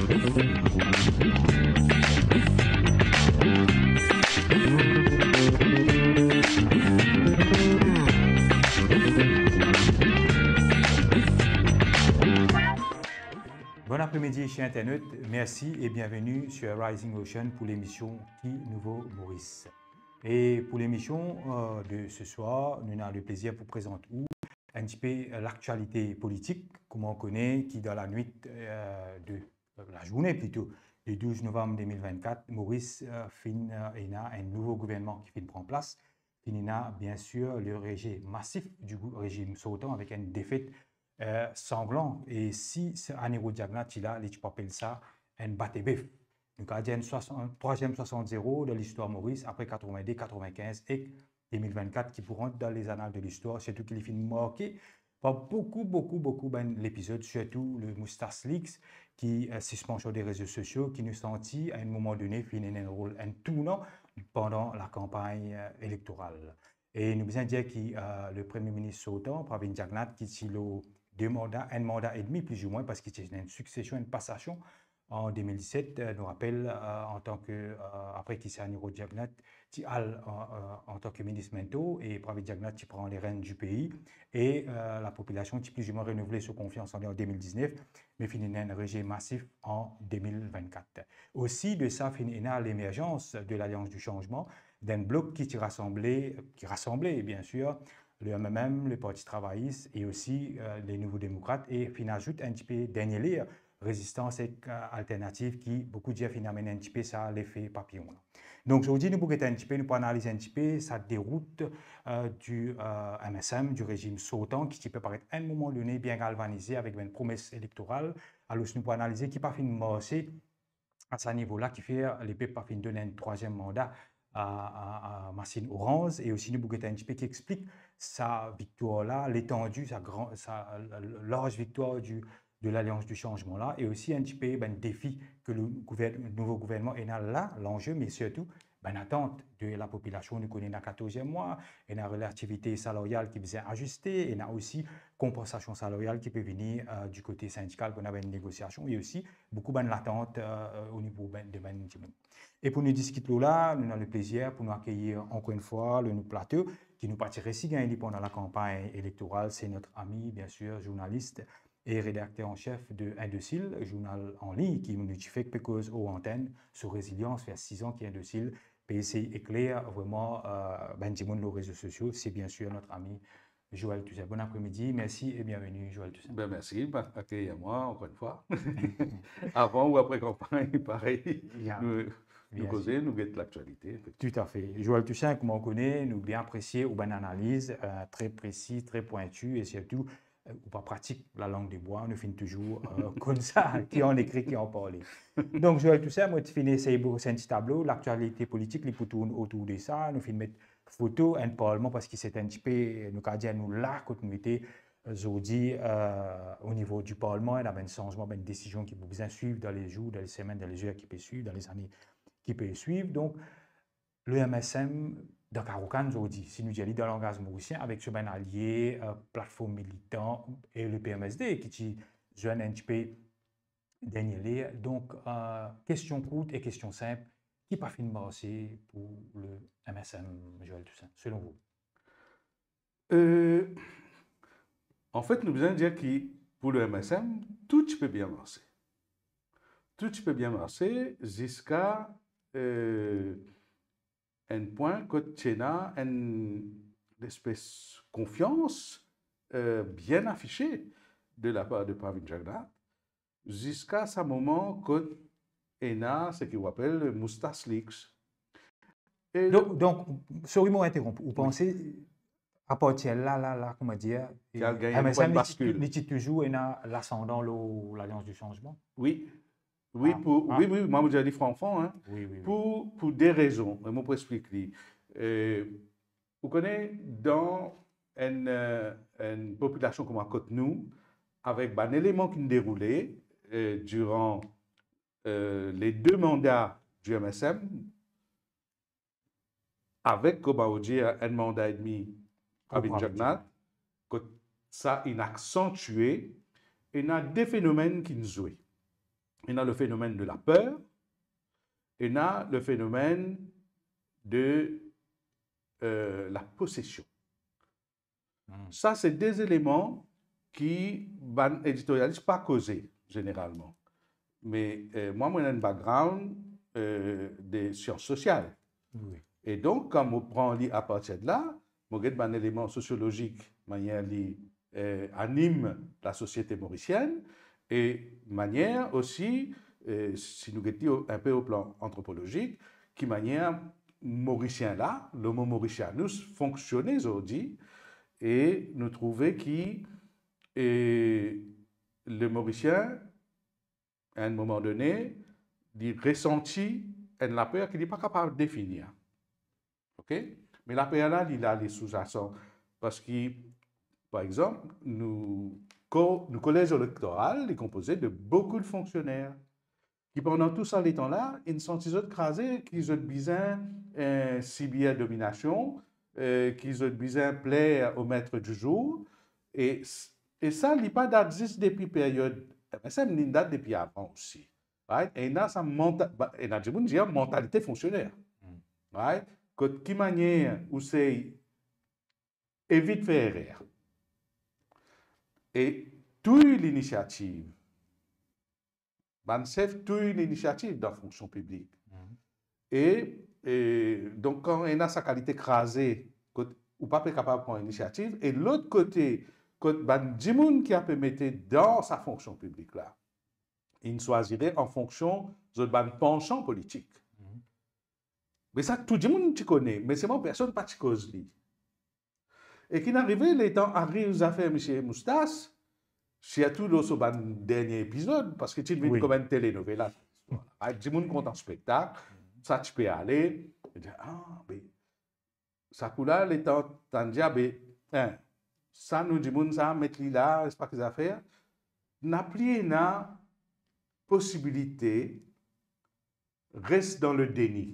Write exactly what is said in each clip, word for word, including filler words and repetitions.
Bon apremidi, cher internaute. Mersi e bienveni sur Rising Ocean pou lemision Ki Nouvo Moris. E pou lemision, euh, de se swar, nou ena le plezir pou prezant ou enn tipe, euh, laktialite politik. Kouma ou kone ki dan lanwit, euh, de lazourne plito, le douz novam de mil vennkat, Moris, euh, finn, euh, ena enn nouvo gouvernman ki finn pran plas. Finn ena, bien sir, le rejet masif du gou-, rezim sortan avek enn defet, euh, sanglan. E si se Anero Jagannath ti la, li ti pou apel sa enn bate bef. Nou kav dir enn swasann-, trwaziem swasant zero dan listwar Moris, apre katrevinde, katrevenkinz ek de mil vennkat, ki pou rant dan lezanal de listwar, sirtou ki li finn marke par boukou, boukou, boukou bann lepizod, sirtou le Moustache Leaks, ki, euh, sispansion de rezo sosio, ki nou santi, a enn moman done, finn ena enn rol, enn tournan pandan lakanpagn, euh, elektoral. E nou bizin dir ki, euh, le Premie Minis sortan, Pravind Jagannath, ki ti lor de manda, enn manda edmi, plizoumwin, parski ti ena enn siksesion, enn pasasion, an de mil diset, euh, nou rapel, euh, antan ke, euh, apre ki Anero Jagannath ti al an, euh, antan ke minis mentor e Pravind Jagannath ti pran le renn di pei e, euh, lapopilasion ti plizoumwin renouvle so konfians an li an de mil diznef, me finn ena enn rejet masif an de mil vennkat. Osi de sa finn ena lemerzans de Lalians di Sanzman, enn blok ki ti rasanble, ki rasanble, bien sir, le M M M, le Parti Travayis e osi, euh, le Nouvo Demokrat e finn azout enn tipe dernie ler rezistans ek, euh, alternativ ki boukou dir finn amenn enn tipe sa lefe papiyon la. Donk, zordi, nou pou gete enn tipe, nou pou analiz enn tipe sa derout, euh, di, euh, M S M, di rezim sortan, ki ti pe paret enn moman done bien galvanize avek bann promes elektoral. Alor, nou pou analize ki pa finn marse a sa nivo la, ki fer lepep pa finn donn enn trwaziem manda a, a, a masinn oranz, e osi nou pou gete enn tipe ki explik sa viktwar la, letandi, sa gran, sa, l-, l-, larz viktwar di, de Lalians di Sanzman la, e osi enn tipe bann defi ke le gouver-, nouvo gouvernman ena la, lanze, me sirtou bann atant de lapopilasion. Nou kone ena katorz mwa, ena relativite salaryal ki bizin aziste, ena osi konpansasion salaryal ki pe vini, euh, di kote sindikal, pou ena bann negosiasion, e osi boukou bann latant, euh, o nivo bann, de bann dimoun. E pou nou diskit lor la, nou ena le plezir pou nou akeyir ankor enn fwa lor nou plato, ki nou pa ti resi gagn li pandan lakanpagn elektoral, se notre ami, bien sir, zournalis e redakter an sef de Indosil, zournal an lign ki nou ti fek pe koz lor antenn, sou rezilians, fer sizan ki Indosil pe esey ekler vreman, euh, bann dimoun lor rezo sosio, se bien sir notre ami Joël Toussaint. Bon apremidi, mersi e bienveni, Joël Toussaint. Ben, mersi, pa-, akeyir mwa ankor enn fwa. Avan ou apre kanpagn, parey, ya, nou, nou koze, nou get laktialite, efektivman. Toutafe. Joël Toussaint, kouma ou kone, nou bien apresie ou bann analiz, euh, tre presi, tre pwinti, e sirtou, euh, ou pa pratik lalang de bwa, nou finn touzour, euh, konn sa, ki an ekri, ki an parle. Donk, Joël Toussaint, mwa, ti finn esey bros enn ti tablo, laktialite politik, li pou tourn otour de sa, nou finn met foto enn parlman, parski se enn tipe, nou kav dir nou la, kot nou ete, euh, zordi, euh, o nivo di parlman, ena bann sanzman, bann desizion ki pou bizin swiv dan le zour, dan le semenn, dan le zer ki pe swiv, dan lezane ki pe swiv. Donk, le M S M dan karokann zordi, si nou dir li dan langaz morisien, avek so bann alie, euh, platform militan e le P M S D ki ti zwenn enn tipe dernie ler. Donk, euh, kestion kourt e kestion sinp, ki pa finn marse pou le M S M, Joël Toussaint, selon vou? Euh, anfet, nou bizin dir ki pou le M S M, tou ti pe bien marse. Tou ti pe bien marse ziska, euh, enn pwin kot ti ena enn lespes konfians, euh, bien afise de lapar de Pravind Jagannath, ziska sa moman kot ena seki ou apel Moustache Leaks. E donk, donk, sorry mo interonp, ou panse, apartir la, la, la, kouma dir, ki al gagn enn M S M, pwin li ti, baskil, li ti touzour ena lasandan lor Lalians di Sanzman? Wi. Wi, ah, pou, ah, wi, wi, mwa, mo dir li fran, fran, hein. Wi, wi, wi. Pou, pou de rezon, me mo pou explik li. Euh, ou kone, dan enn, euh, enn popilasion kouma kot nou, avek bann eleman ki'nn deroule, euh, diran, euh, le de manda di M S M, avek, kouma ou dir, enn manda edmi Pravind Jagannath, kot sa inn aksantie, ena de fenomenn ki'nn zwe. ena le fenomenn de la per, ena le fenomenn de, euh, la posesion. Hmm. Sa, se de zeleman ki bann editorialis pa koze zeneralman. Me, euh, mwa, mo ena enn background, euh, de sians sosial. Wi. E donk, kan mo pran li apartir de la, mo get bann eleman sosiolozik, manier li, euh, anim lasosiete morisienn, e manier osi, euh, si nou get li o-, enpe o plan antropolozik, ki manier Morisien la, l'Homo morisianus, fonksione zordi, e nou trouve ki, e, le Morisien, a enn moman done, li resanti enn laper ki li pa kapav definir. Ok? Me laper la, li la, li souzasan. Parski, par exanp, nou ko-, nou kolez elektoral, li konpoze de boukou de fonksioner ki pandan tou sa letan la, inn santi zot kraze, ki zot bizin, eh, sibir dominasion, eh, ki zot bizin pler au maître du jour. E s-, e sa, li pa dat zis depi period M S M, li dat depi avan osi. Right? E ena sa manta-, ba, ena dimoun dir mantalite fonksioner. Hmm. Right? Kot ki manier ou sey evit fer erer. E touy linisiativ. Bann sef touy linisiativ dan fonksion piblik. Mhm. E, e donk, kan ena sa kalite kraze, kot ou pa pe kapav pran inisiativ, e lot kote, kot bann dimoun ki ape mete dan sa fonksion piblik la, inn swazire an fonksion zot bann pansan politik. Mhm. Me sa, tou dimoun ti kone, me selman personn pa ti koz li. E ki'nn arive, letan ariv zafer misie Moustas, sirtou lor so bann dernie epizod, parski ti vinn, wi, kouma enn telenovela. Vwala. Dimoun kontan spektak, sa ti pe ale, e dir, ah, be, sa kou la, letan tann dir, be, en, sa nou dimoun sa, met li la, spa ki zafer, napli ena posibilite res dan le deni,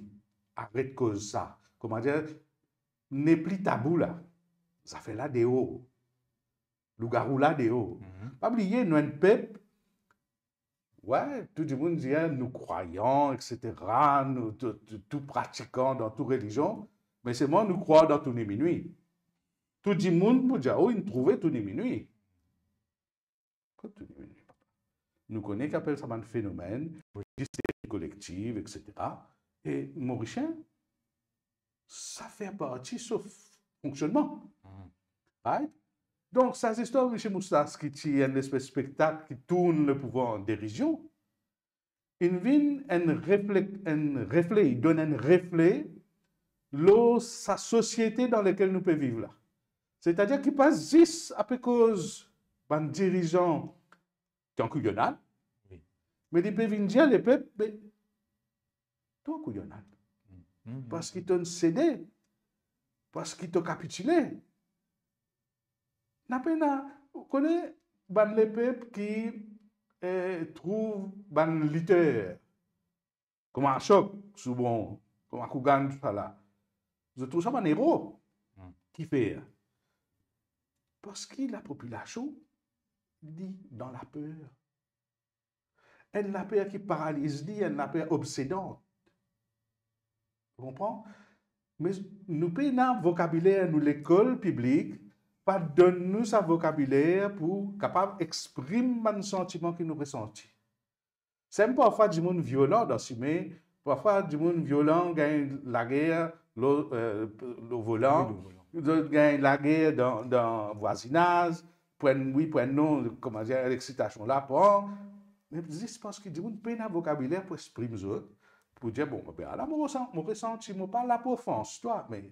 aret koz sa. Kouma dir, nepli tabou la. Zafer la deor. Lougarou la deor. Mhm. Pa bliye, nou enn pep, wi, tou dimoun dir, nou krwayan, et cetera, nou tou, tou, tou pratikan dan tou relizion, me selman nou krwar dan tourne minwi. Tou dimoun pou dir, oh, inn trouve tourne minwi. Kot tourne minwi, papa? Nou kone ki apel sa bann fenomenn, wi, listeri kolektiv, et cetera. E Morisien, sa fer parti so fonksionnman. Mhm. Right? Donk, sa zistwar misie Moustas ki ti enn lespes spektak ki tourn lepouvwar an derizion, inn vinn enn refle-, enn refle, li donn enn refle lor sa sosiete dan lekel nou pe viv la. Setadir ki pa zis ape koz bann dirizan ki ankouyonad, wi, me li pe vinn dir lepep, be, to ankouyonad. Mm, mm, mm. Parski to'nn sede, parski to kapitile. Napena, ou kone bann lepep ki, eh, trouv bann liter, kouma Ashok, Soubron, kouma Kougann, tousala. Zot trouv sa bann ero. Hmm. Kifer? Parski lapopilasion, li dan laper. Enn laper ki paraliz li, enn laper obsedan. Ou konpran? Me nou pena vokabiler, nou lekol piblik pa donn nou sa vokabiler pou kapav exprim bann santiman ki nou resanti. Sem parfwa dimoun violan dan sime, parfwa dimoun violan, gagn lager lor, eh, lor volan, wi, lor volan, zot gagn lager dan, dan vwazinaz, pou enn wi, pou enn non, kouma dir, lexitasion la pran. Me zis parski dimoun pena vokabiler pou exprim zot, pou dir, bon, be, ala mo resan-, mo resanti, mo pa la pou ofans twa, me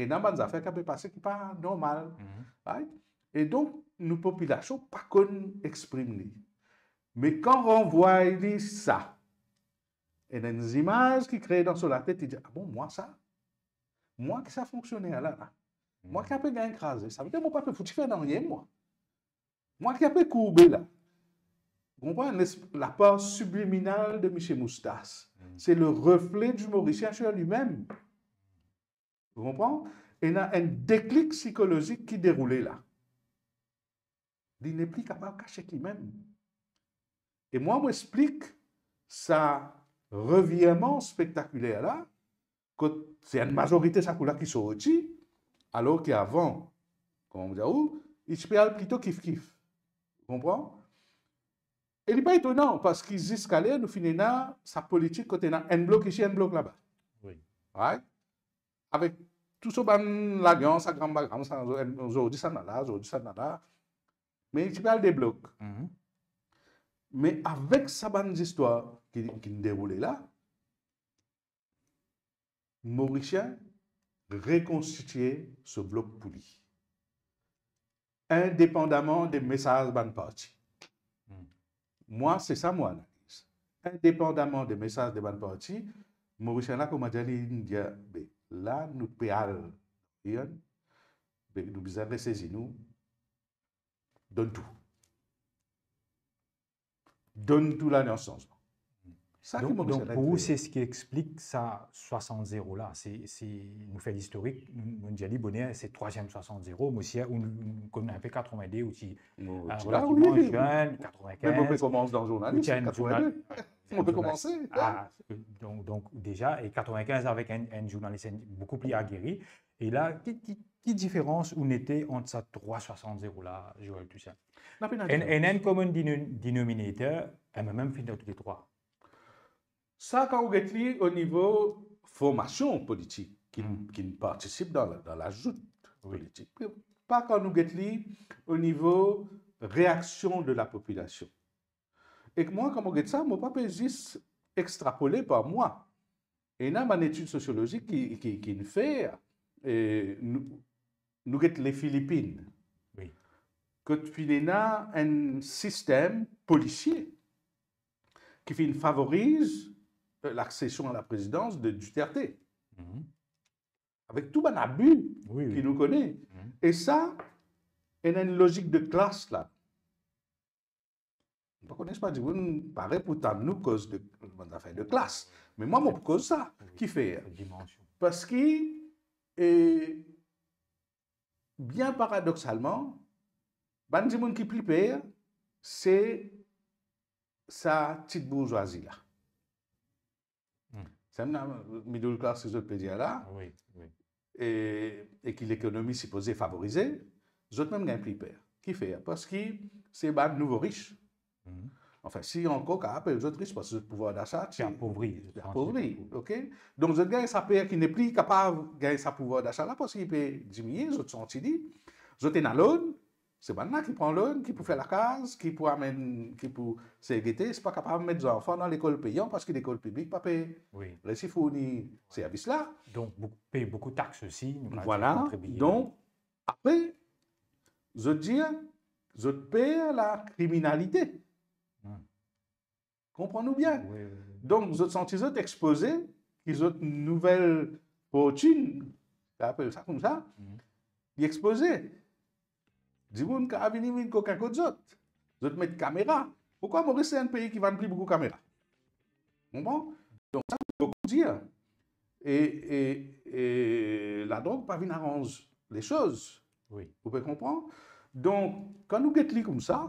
ena bann zafer ki pe pase ki pa normal. Mhm. Right? E donk, nou popilasion pa konn exprim li. Me kan ranvway li sa, ena enn zimaz ki kree dan so latet, li dir, ah bon, mwa sa? Mwa ki sa fonksioner la, la? Mwa ki ape gagn kraze, savedir mo pa pe fouti fer nanye, mwa. Mwa ki ape kourbe la. Ou konpran? Lesp-, lapar sibliminal de misie Moustas. Hmm. C'est le reflet du Morisien sur lui-même. Ou konpran? Ena enn deklik sikolozik ki deroule la. Li nepli kapav kasiet limem. E mwa, mo explik sa revirman spektakiler la, kot se enn mazorite sa kou la ki sorti, alor ki avan, kouma mo dir ou, li ti pe al plito kif-kif. Ou konpran? E li pa etonan, parski ziska ler nou finn ena sa politik kot ena enn blok isi, enn blok laba. Wi. Right? Avek tou so bann lalians, sa gran bagram, sa, zordi sa nala, zordi sa nala. Me li ti pe al de blok. Mhm. Me avek sa bann zistwar ki, ki deroule la, Morisien rekonstitie so blok pou li, indepandaman de mesaz bann parti. Hmm. Mwa, se sa mo analiz. Indepandaman de mesaz de bann parti, Morisien la, kouma dir li, li dir, be, la nou pe al, be, nou bizin resezi nou, donn tou. Donn tou la dan sanzman. Sa ki... Donk, mo donk, pou ou, se seki explik sa swasant zero la. Se, se, nou fer listorik, nou, nou dir li boner, se trwaziem swasant zero. Mo sir, ou, ou konn inpe katrevinde, ou ti, wi, euh, ti la, relativman, wi, zenn, katrevin-kinz. Me mo pe koumans dan zournalis, ou ti enn katrevinde. Zournal-, mo pe koumans, ah, euh, donk, donk, deza, e katrevin-kinz avek enn, enn zournalis, enn boukou pli ageri. E la, ki, ki, ki diferans ou nete ant sa trwa swasant zero la, Joël Toussaint? Enn, enn, enn common deno-, denominator, e mem finn dan tou le trwa. Sa, kan ou get li o nivo formasion politik, ki, hmm, ki partisip dan la, dan lazout, wi, politik. Pa kan ou get li o nivo reaksion de la popilasion. Ek mwa, kan mo get sa, mo pa pe zis extrapole par mwa. Ena bann etid sosiolozik ki, ki, ki finn fer, e nou, nou get Lefilipin. Wi. Kot finn ena enn sistem polisie ki finn favoriz, euh, laksesion a la prezidans de Duterte. Mhm. Avek tou bann abi, wi, wi, ki nou kone. Mhm. E sa, ena enn lozik de klas la. Mo pa kone si bann dimoun pare pou tann nou koz de, bann zafer de klas. Me mwa, mo pou koz sa, wi, kifer. Dimansion. Parski, e, bien paradoksalman, bann dimoun ki pli per, se sa ti bourzwazi la. Hmm. Sa middle class ki zot pe dir la, wi, wi, e, e ki lekonomi sipoze favorize, zot mem gagn pli per. Kifer? Parski se bann nouvo rich. Hmm. Anfin, si ankor kapav apel zot rich, parski zot pouvwar dasa ti apovri, ti apovri, ok? Donk, zot gagn sa per ki nepli kapav gagn sa pouvwar dasa la, parski li pe diminie, zot santi li, zot ena loan, se bann la ki pran loan, ki pou fer lakaz, ki pou amenn, ki pou segete, si pa kapav met zanfan dan lekol peyan, parski lekol piblik pa pe, wi, resi fourni servis la. Donk, bou-, pey boukou tax osi, nou kapav dir, vwala, kontribie. Donk, apre, zot dir, zot per lakriminalite. Hmm. Konpran nou bien. Wi, wi, wi. Donk, zot santi zot expoze, ki zot nouvel fortin, nou apel sa koumsa, mhm, li expoze. Dimoun kapav vini, vinn kokin kot zot. Zot met kamera. Poukwa Moris se enn pei ki vann pli boukou kamera? Konpran? Donk, sa, fo dir. E, e, e ladrog pa vinn aranz lesoz. Wi. Ou pe konpran? Donk, kan nou get li koumsa,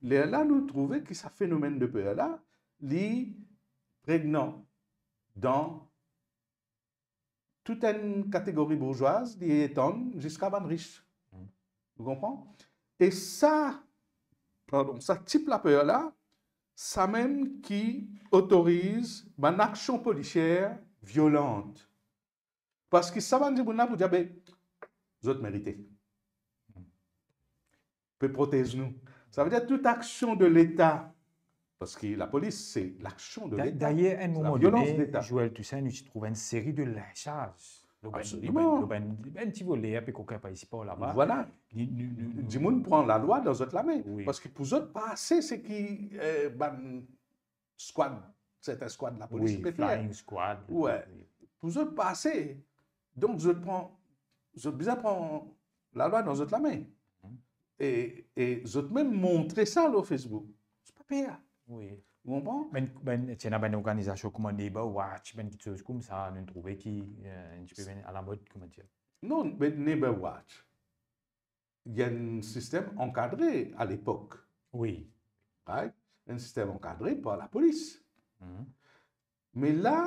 lerla nou trouve ki sa fenomenn de per la, li pregnan dan tou enn kategori bourzwaz, li etann ziska bann rich. Hmm. Ou konpran? E sa, pardon, sa tip laper la, samem ki otoriz bann aksion polisier violan. Parski sa bann dimoun la pou dir, be, zot merite. Pe protez nou. Savedir tout aksion de Leta, parski lapolis, se laksion de Leta. Dayer, enn moman done, Joël Toussaint, nou ti trouv enn seri de linsaz. Absoliman. Lor bann, lor bann, bann ti voler, pe kokin par isi, par laba. Vwala. Dimoun pran lalwa dan zot lame. Wi. Parski pou zot pa ase seki, eh, bann squad, serten squad lapolis pe fer. Wi, flying squad. Wi. Pou zot pa ase. Donk, zot pran, zot bizin pran lalwa dan zot lame. Mhm. E, e zot mem montre sa lor Facebook. Zot pa per. Wi. Ou konpran? Bann, bann, ti ena bann organizasion kouma Neighbor Watch, bann kiksoz koumsa, nou trouve ki, eh, enn tipe alamod, kouma dir. Non, be Neighbor Watch, li enn sistem ankadre alepok. Wi. Right? enn sistem ankadre par lapolis. Me la,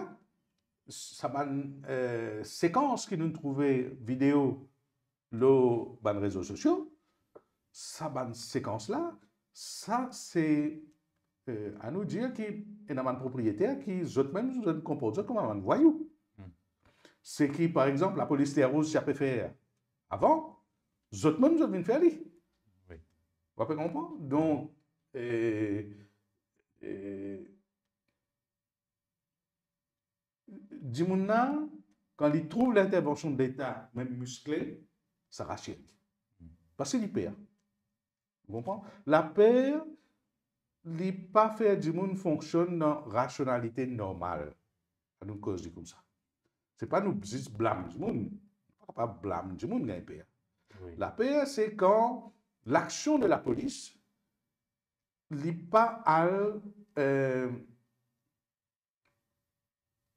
sa bann, eh, sekans ki nou trouve video lor bann rezo sosio, sa bann sekans la, sa se, eh, anou dir ki ena bann propriyeter ki zot mem, zot konport zot kouma bann vwayou. Se ki, par exanp, lapolis Terre Rouge ti ape fer avan, zot mem, zot vinn fer li. Ou ape konpran? Donk, eh, eh, dimoun la, kan li trouv lintervansion de Leta, mem miskle, sa rasir li. Parski li per. Ou konpran? Laper, li pa fer dimoun fonksionn dan rasionalite normal. Anou koz li koumsa. Se pa nou zis blam dimoun. Nou pa kapav blam dimoun gagn per. Laper, se kan laksion de lapolis, li pa al, eh,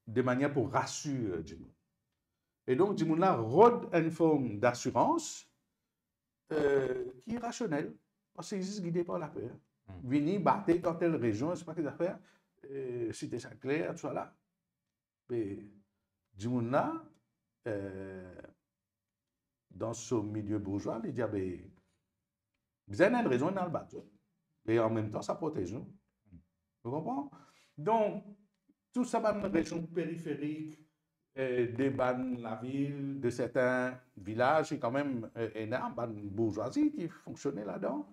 de manier pou rasir dimoun. E donk, dimoun la rod enn form dasirans, eh, ki rasionel, parski li zis gide par laper. Vini bate dan tel rezion, se pa ki zafer, eh, Site Sint Kler, tousala. Me dimoun la, eh, dan so milie bourzwa, li dir, be, bizin enn rezon, enn al bat zot. E anmemtan, sa protez nou. Ou konpran? Donk, tou sa bann rezion periferik, eh, de bann lavil, de sertin vilaz, e kanmem, eh, ena bann bourzwazi ki fonksione ladan.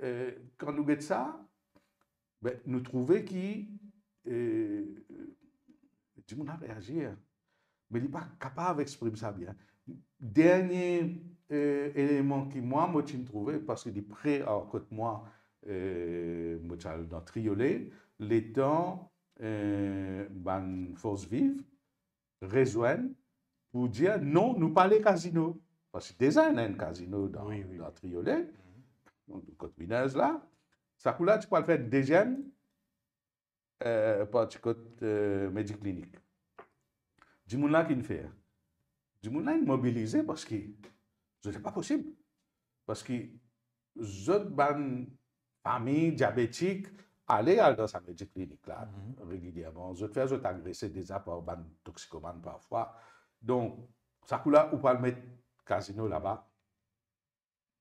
Eh, kan nou get sa, be, nou trouve ki, eh, dimoun la reazir, me li pa kapav exprim sa bien. Dernie, eh, eleman ki mwa, mo ti trouve, parski li pre ar kot mwa, eh, mo ti al dan Triolet, letan, eh, bann Force Vive rezwenn pou dir, non, nou pa ale kazino. Parski deza ena enn kazino dan, dan Triolet, donk, kot Minez la. Sa kou la, ti pou al fer deziem, eh, par ti kot, eh, Mediclinic. Dimoun la ki inn fer? Dimoun la inn mobilize parski zot, se pa posib. Parski zot bann fami diabetik ale al dan sa Mediclinic la regilierman. Zot fer zot agrese deza par bann toksikomann parfwa. Donk, sa kou la, ou pou al met kazino laba.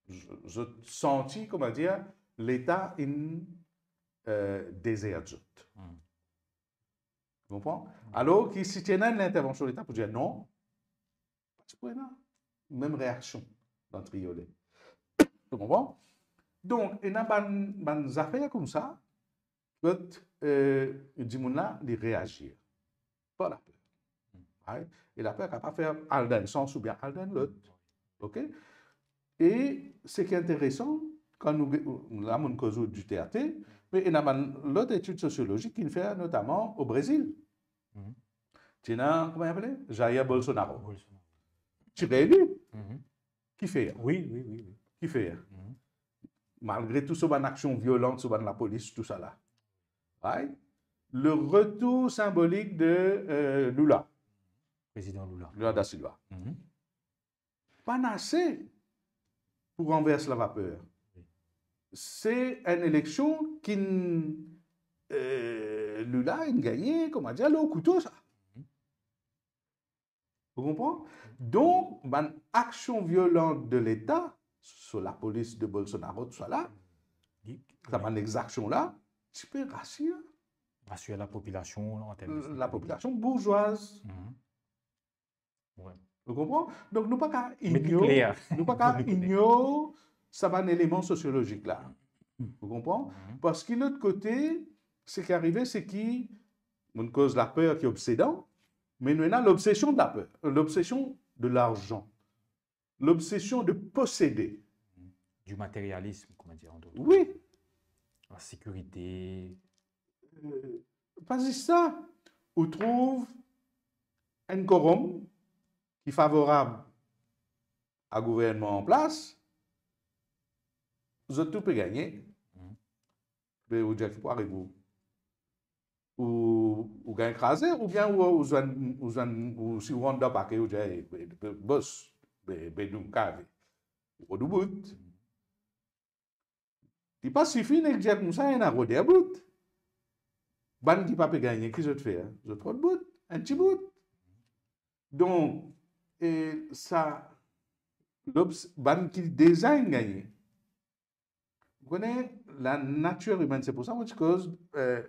Z-, zot santi, kouma dir, Leta inn, eh, dezert zot. Ou konpran? Alor ki si ti ena enn lintervansion Leta pou dir non, pa ti pou ena mem reaksion dan Triolet. Ou konpran? Donk, ena bann, bann zafer koumsa, kot, eh, dimoun la, li reazir par laper. Right? E laper kapav fer al dan enn sans oubien al dan enn lot. Ok? E seki interesan, kan nou, la mo'nn koz ou Duterte, me ena bann lot etid sosiolozik ki'nn fer, notaman o Brezil. Ti ena, kouma li apele? Jair Bolsonaro. Bolsonaro. Ti reeli. Kifer? Wi, wi, wi, wi. Kifer? Malgre tou so bann aksion violan, so bann lapolis, tousala. Right? Le retour symbolique de, eh, Lula. Prezidan Lula. Lula da Silva. Pa'nn ase pou ranvers lavaper. Se enn eleksion ki'nn, eh, Lula inn gagne, kouma dir, lor kouto sa. Ou konpran? Donk, bann aksion violan de Leta, so lapolis de Bolsonaro, tousala, sa bann egzaksion la, ti pe rasir, rasir lapopilasion, an term de lapopilasion bourzwaz. Ou konpran? Donk, nou pa kav ignor, nou pa kav ignor sa bann eleman sosiolozik la. Ou konpran? Parski lot kote, seki arive, seki, mo'nn koz laper ki obsedan, me nou ena lobsesion de laper, lobsesion de larzan, lobsesion de posede. Du matérialisme, kouma dir, entre autres. Wi. La sécurité. Eh, pa zis sa, ou trouv enn korom ki favorab a gouvernman an plas, zot tou pe gagne. Be ou dir ki pou ariv ou? Ou, ou gagn kraze, oubien ou, ou zwenn, ou zwenn, ou si ou rant dan pake, ou dir, "Ey, be, be, bos, be, be nou kave." Ou rod ou bout. Li pa sifi nek dir koumsa ena rod bout. Bann ki pa pe gagne, ki zot fer? Zot rod bout, enn ti bout. Donk, e sa, lobs-, bann ki deza inn gagne. Ou kone, la nature humaine, se pou sa mo ti koz, eh,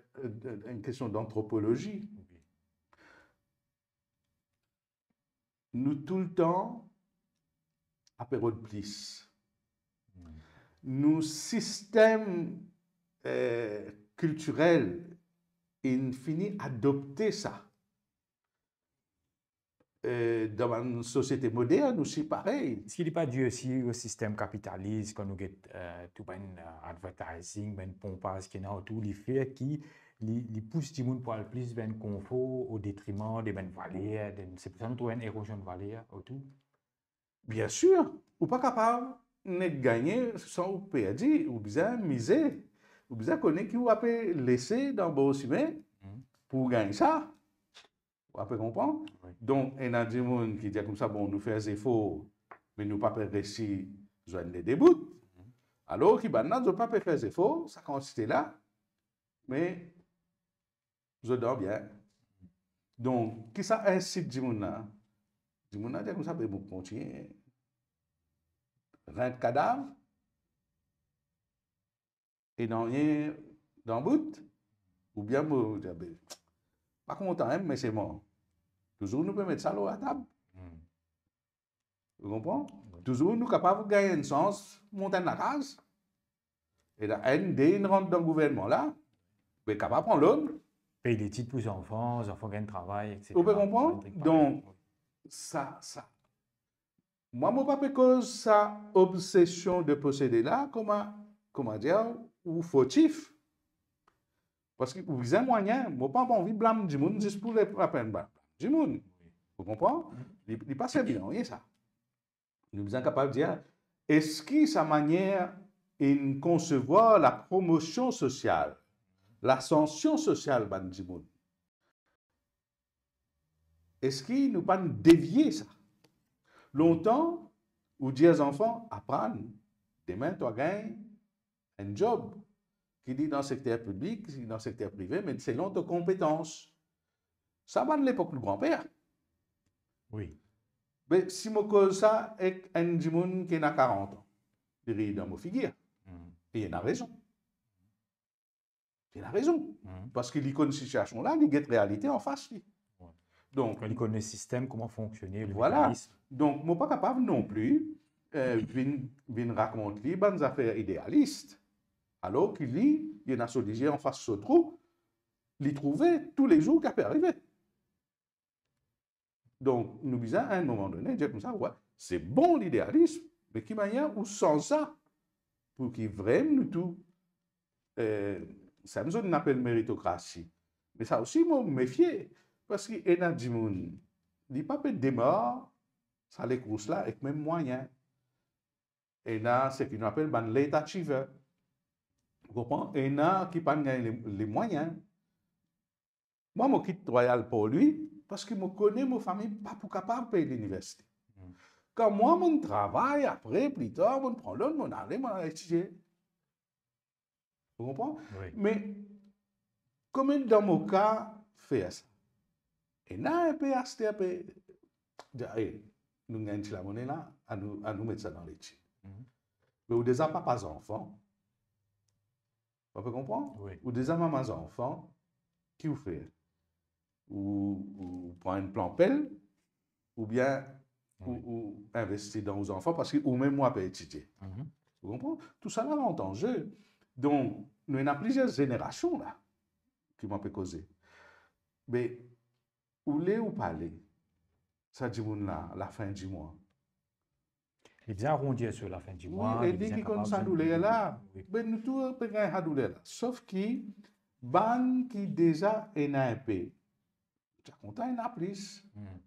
enn kestion d'antropolozi. Nou toultan ape rod plis. Nou sistem, eh, kiltirel, inn fini adopte sa. Eh, dan bann sosiete modern osi parey. Eski li pa due osi o sistem kapitalis, kan nou get, eh, tou bann, eh, advertising, bann ponpaz ki ena otour, li fer ki li, li pous dimoun pou al plis bann konfor o detriman de bann valer, de, se pou sa nou trouv enn erozion de valer otour? Bien sir, ou pa kapav nek gagne san ou perdi, ou bizin mize, ou bizin kone ki ou ape lese dan bor sime pou gagn sa. Ou ape konpran? Wi. Donk, ena dimoun ki dir koumsa, bon, nou fer zefor, me nou pa pe resi zwenn le de bout. Alor ki bann la, zot pa pe fer zefor, sa kantite la, me zot dan bien. Donk, ki sa insit dimoun la? Dimoun la dir koumsa, be, mo kontigne rent kadav, e nanye dan bout, oubien mo, mo dir, be, pa kontan, hein, me se mor. Touzour nou pe met sa lor latab. Hmm. Ou konpran? Wi. Touzour nou kapav gagn enn sans mont enn lakaz. E la, enn de inn rant dan gouvernman la, be kapav pran loan. Pey letid pou zanfan, zanfan gagn travay, et cetera. Ou pe konpran? Donk, sa, sa, mwa, mo pa pe koz sa obsesion de posede la, kouma, kouma dir, ou fortif. Parski ou bizin mwayin, mo pa anvi blam dimoun zis pou le, lapenn blam dimoun. Ou konpran? Li, li pa servi nanye sa. Nou bizin kapav dir, eski sa manier inn konsevwar lapromosion sosial, lasansion sosial bann dimoun, eski nou pa'nn devie sa? Lontan, ou dir zanfan, aprann, demin twa gagn enn job, ki li dan sekter piblik, ki li dan sekter prive, me selon to konpetans. Sa bann lepok nou granper. Wi. Be si mo koz sa ek enn dimoun ki ena karant an, li rir dan mo figir. Hmm. E li ena rezon. Li ena rezon. Hmm. Parski li konn sitiasion la, li get realite anfas li. Wi. Donk, li konn le sistem, kouma fonksione, le mekanism. Donk, mo pa kapav non pli, eh, vinn, vinn rakont li bann zafer idealis, alor ki li, li ena so lizie anfas so trou, li trouve toulezour ki pe arive. Donk, nou bizin, a enn moman done, dir koumsa, wi, se bon lidealis, me ki manier ou sanz sa pou ki vremem nou tou, eh, sa bizin nou apel meritokrasi. Me sa osi, mo mefie, parski ena dimoun, li pa pe demar sa lekours la ek mem mwayin. Ena seki nou apel bann late achiever. Ou konpran? Ena ki pa'nn gagn le, le mwayin. Mwa, mo kit Royal Port Louis, parski mo kone mo fami pa pou kapav pey liniversite. Hmm. Kan mwa, mo'nn travay, apre, pli tar, mo'nn pran loan, mo'nn ale, mo'nn al etidie. Ou konpran? Wi. Me, konbien dan mo ka fer sa? Ena inpe aster pe dir, "Eh, nou gagn ti lamone la, anou, anou met sa dan letid." Mhm. Me ou deza papa zanfan, ou pe konpran? Wi. Ou deza mama zanfan, ki ou fer? Ou, ou pran enn plan pel, oubien ou, wi, ou investi dan ou zanfan, parski ou mem ou pe etidie. Mhm. Ou konpran? Tousala rant an ze. Donk, nou ena plizier zenerasion la, ki mo pe koze. Me, ou le ou pa le, sa dimoun la, lafin di mwa, li bizin arondi so lafin di mwa, wi, e li ki konn sa douler la. Wi. Be nou tou pe gagn sa douler la. Sof ki bann ki deza ena inpe, ti a kontan ena plis. Hmm.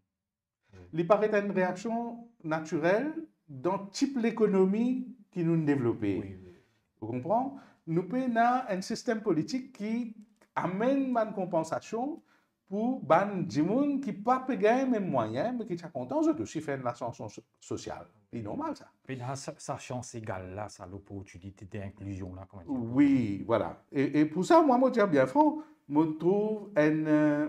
Wi. Li paret enn reaksion natirel dan tip lekonomi ki nou'nn devlope. Wi, wi. Ou konpran? Nou pena enn sistem politik ki amenn bann konpansasion pou bann dimoun ki pa pe gagn mem mwayin, me ki ti a kontan zot osi fer enn lasansion so-, sosial. Li normal sa. Pena sa, sa sans egal la, sa loportinite de inklizion la, kouma dir. Wi, vwala. E, e pou sa, mwa, mo dir bien fran, mo trouv enn, euh,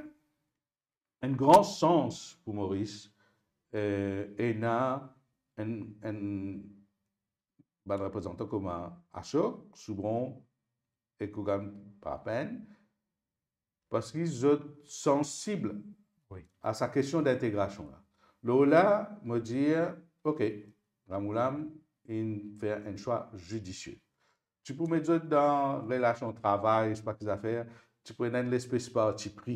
enn gran sans pou Moris, euh, ena enn, enn bann reprezantan kouma Ashok, Soubron ek Ougan Parapenn, parski zot sansib Wi. a sa kestion dintegrasion la. Lor la, mo dir, ok, Ramgoolam inn fer enn swa zidisie. Ti pou met zot dan relasion travay, sepa ki zafer, ti pou ena enn lespes parti pri.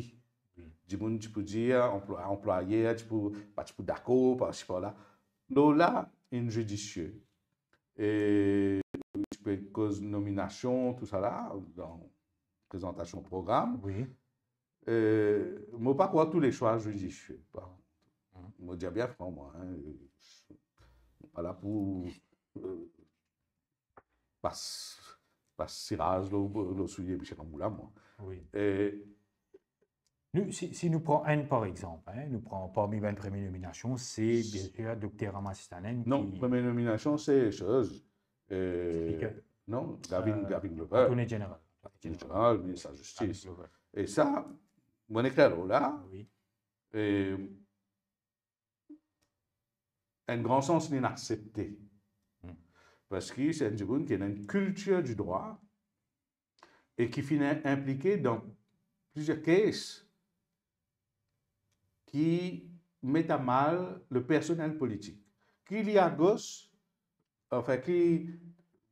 Wi. Dimoun ti pou dir, anplwa-, anplwayer ti pou, pa ti pou dakor, parsi parla. Lor la, inn zidisie. E ti pe koz nominasion, tousala, dan prezantasion program. Wi. Euh, mo pa krwar tou le swa zidisie. Bon. Mhm. Mo dir bien fran, mwa, hein, mo pa la pou, euh, pas, pas siraz lor, lor soulie Michel Ramgoolam, mwa. Wi. E Nou, si, si nou pran enn, par exanp, hein, nou pran parmi bann premie nominasion, se, bien sir, Dokter Rameswaran Sittanen non, ki premie nominasion, se, euh, Speaker. non, Gavin, Euh, Gavin Glover, Attorney General. General, Minis Gavin Lazistis. Glover. E sa, mo ekrir lor la, Wi. e enn gran sans linn aksepte. Hmm. Parski se enn dimoun ki ena enn kiltir di drwa e ki finn inplike dan plizier kes ki met amal le personnel politik. Ki li agos, anfin, ki,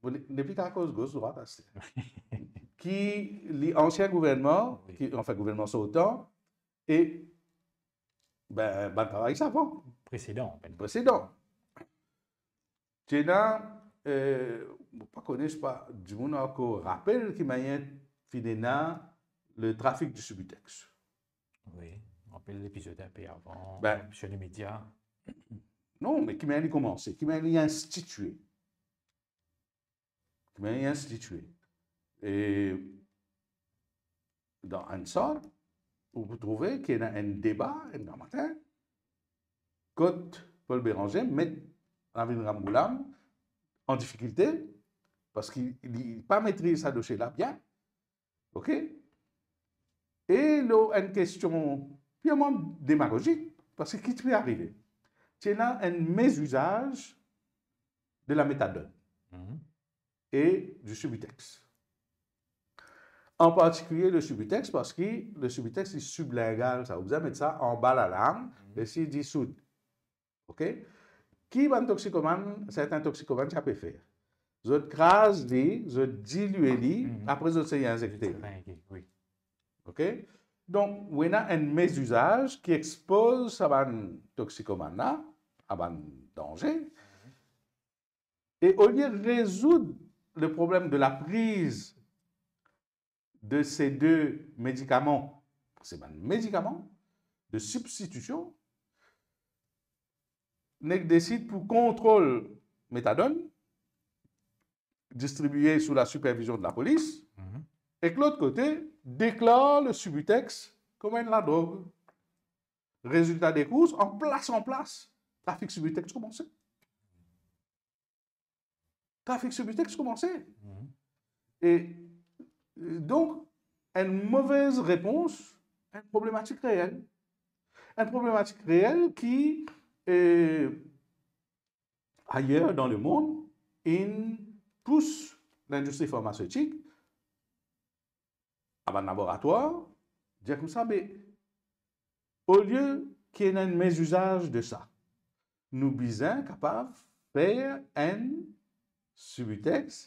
bon, nepli ka koz gos, drwat, aster. Ki li ansien gouvernman, Wi. ki, anfin, gouvernman sortan, e, ben, bann travay savan, Presedan, an fet. presedan. Ti ena, euh, mo pa kone, sepa dimoun ankor rapel ki manier finn ena le trafik di Subutex. Wi, rapel lepizod inpe avan, Ben, sur les médias. Non, me ki manier li koumanse, ki manier li institie. Ki manier li institie. E dan enn sal, ou pou trouve ki ena enn deba, enn gramatin, kot Paul Bérenger met Navin Ramgoolam an difikilte, parski li pa metriz sa dosie la bien. Ok? E lor enn kestion pirman demagozik, parski ki ti pe arive? Ti ena enn mezizaz de la metadone Mhm. e di Subutex. An partikilie le Subutex, parski le Subutex, li siblingal sa, ou bizin met sa anba lalarm, Mhm. e si disoud. Ok? Ki bann toksikomann, sertin toksikomann ti ape fer? Zot kraz li, zot dilwe li, Mhm. apre zot sey inzekte li. Wi. Ok? Donk, ou ena enn mezizaz ki expoz sa bann toksikomann la a bann danze. E olie rezoud le problem de la priz de se de medikaman, se bann medikaman de sibstitision, nek desid pou kontrol metadone, distribie sou la sipervizion de lapolis, Mhm. ek lot kote, deklar le Subutex kom enn ladrog. Rezilta de kours, an plas an plas, trafik Subutex koumanse. Trafik Subutex koumanse. Mhm. E, euh, donk, enn movez repons, enn problematik reel. Enn problematik reel ki, euh, ayer dan lemond, inn pous lindistri farmasetik, a bann laboratwar, dir koumsa, me olie ki ena enn mezizaz de sa, nou bizin kapav fer enn Subutex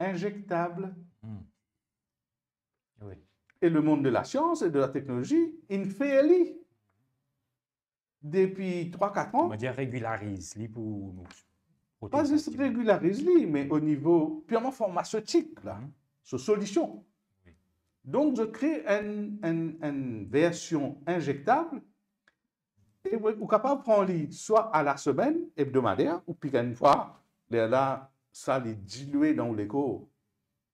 inzektab. Hmm. Wi. E lemond de lasians e de lateknolozi inn fer li depi trwa, kat an. On va dire régularize li pou nou Pa zis regilariz li, me o nivo pirman farmasetik la, Mhm. so solision. Wi. Donk, zot kre enn, enn, enn version inzektab, e ou, ou kapav pran li swa a la semenn, ebdomader, ou pik enn fwa, lerla sa li dilwe dan ou lekor.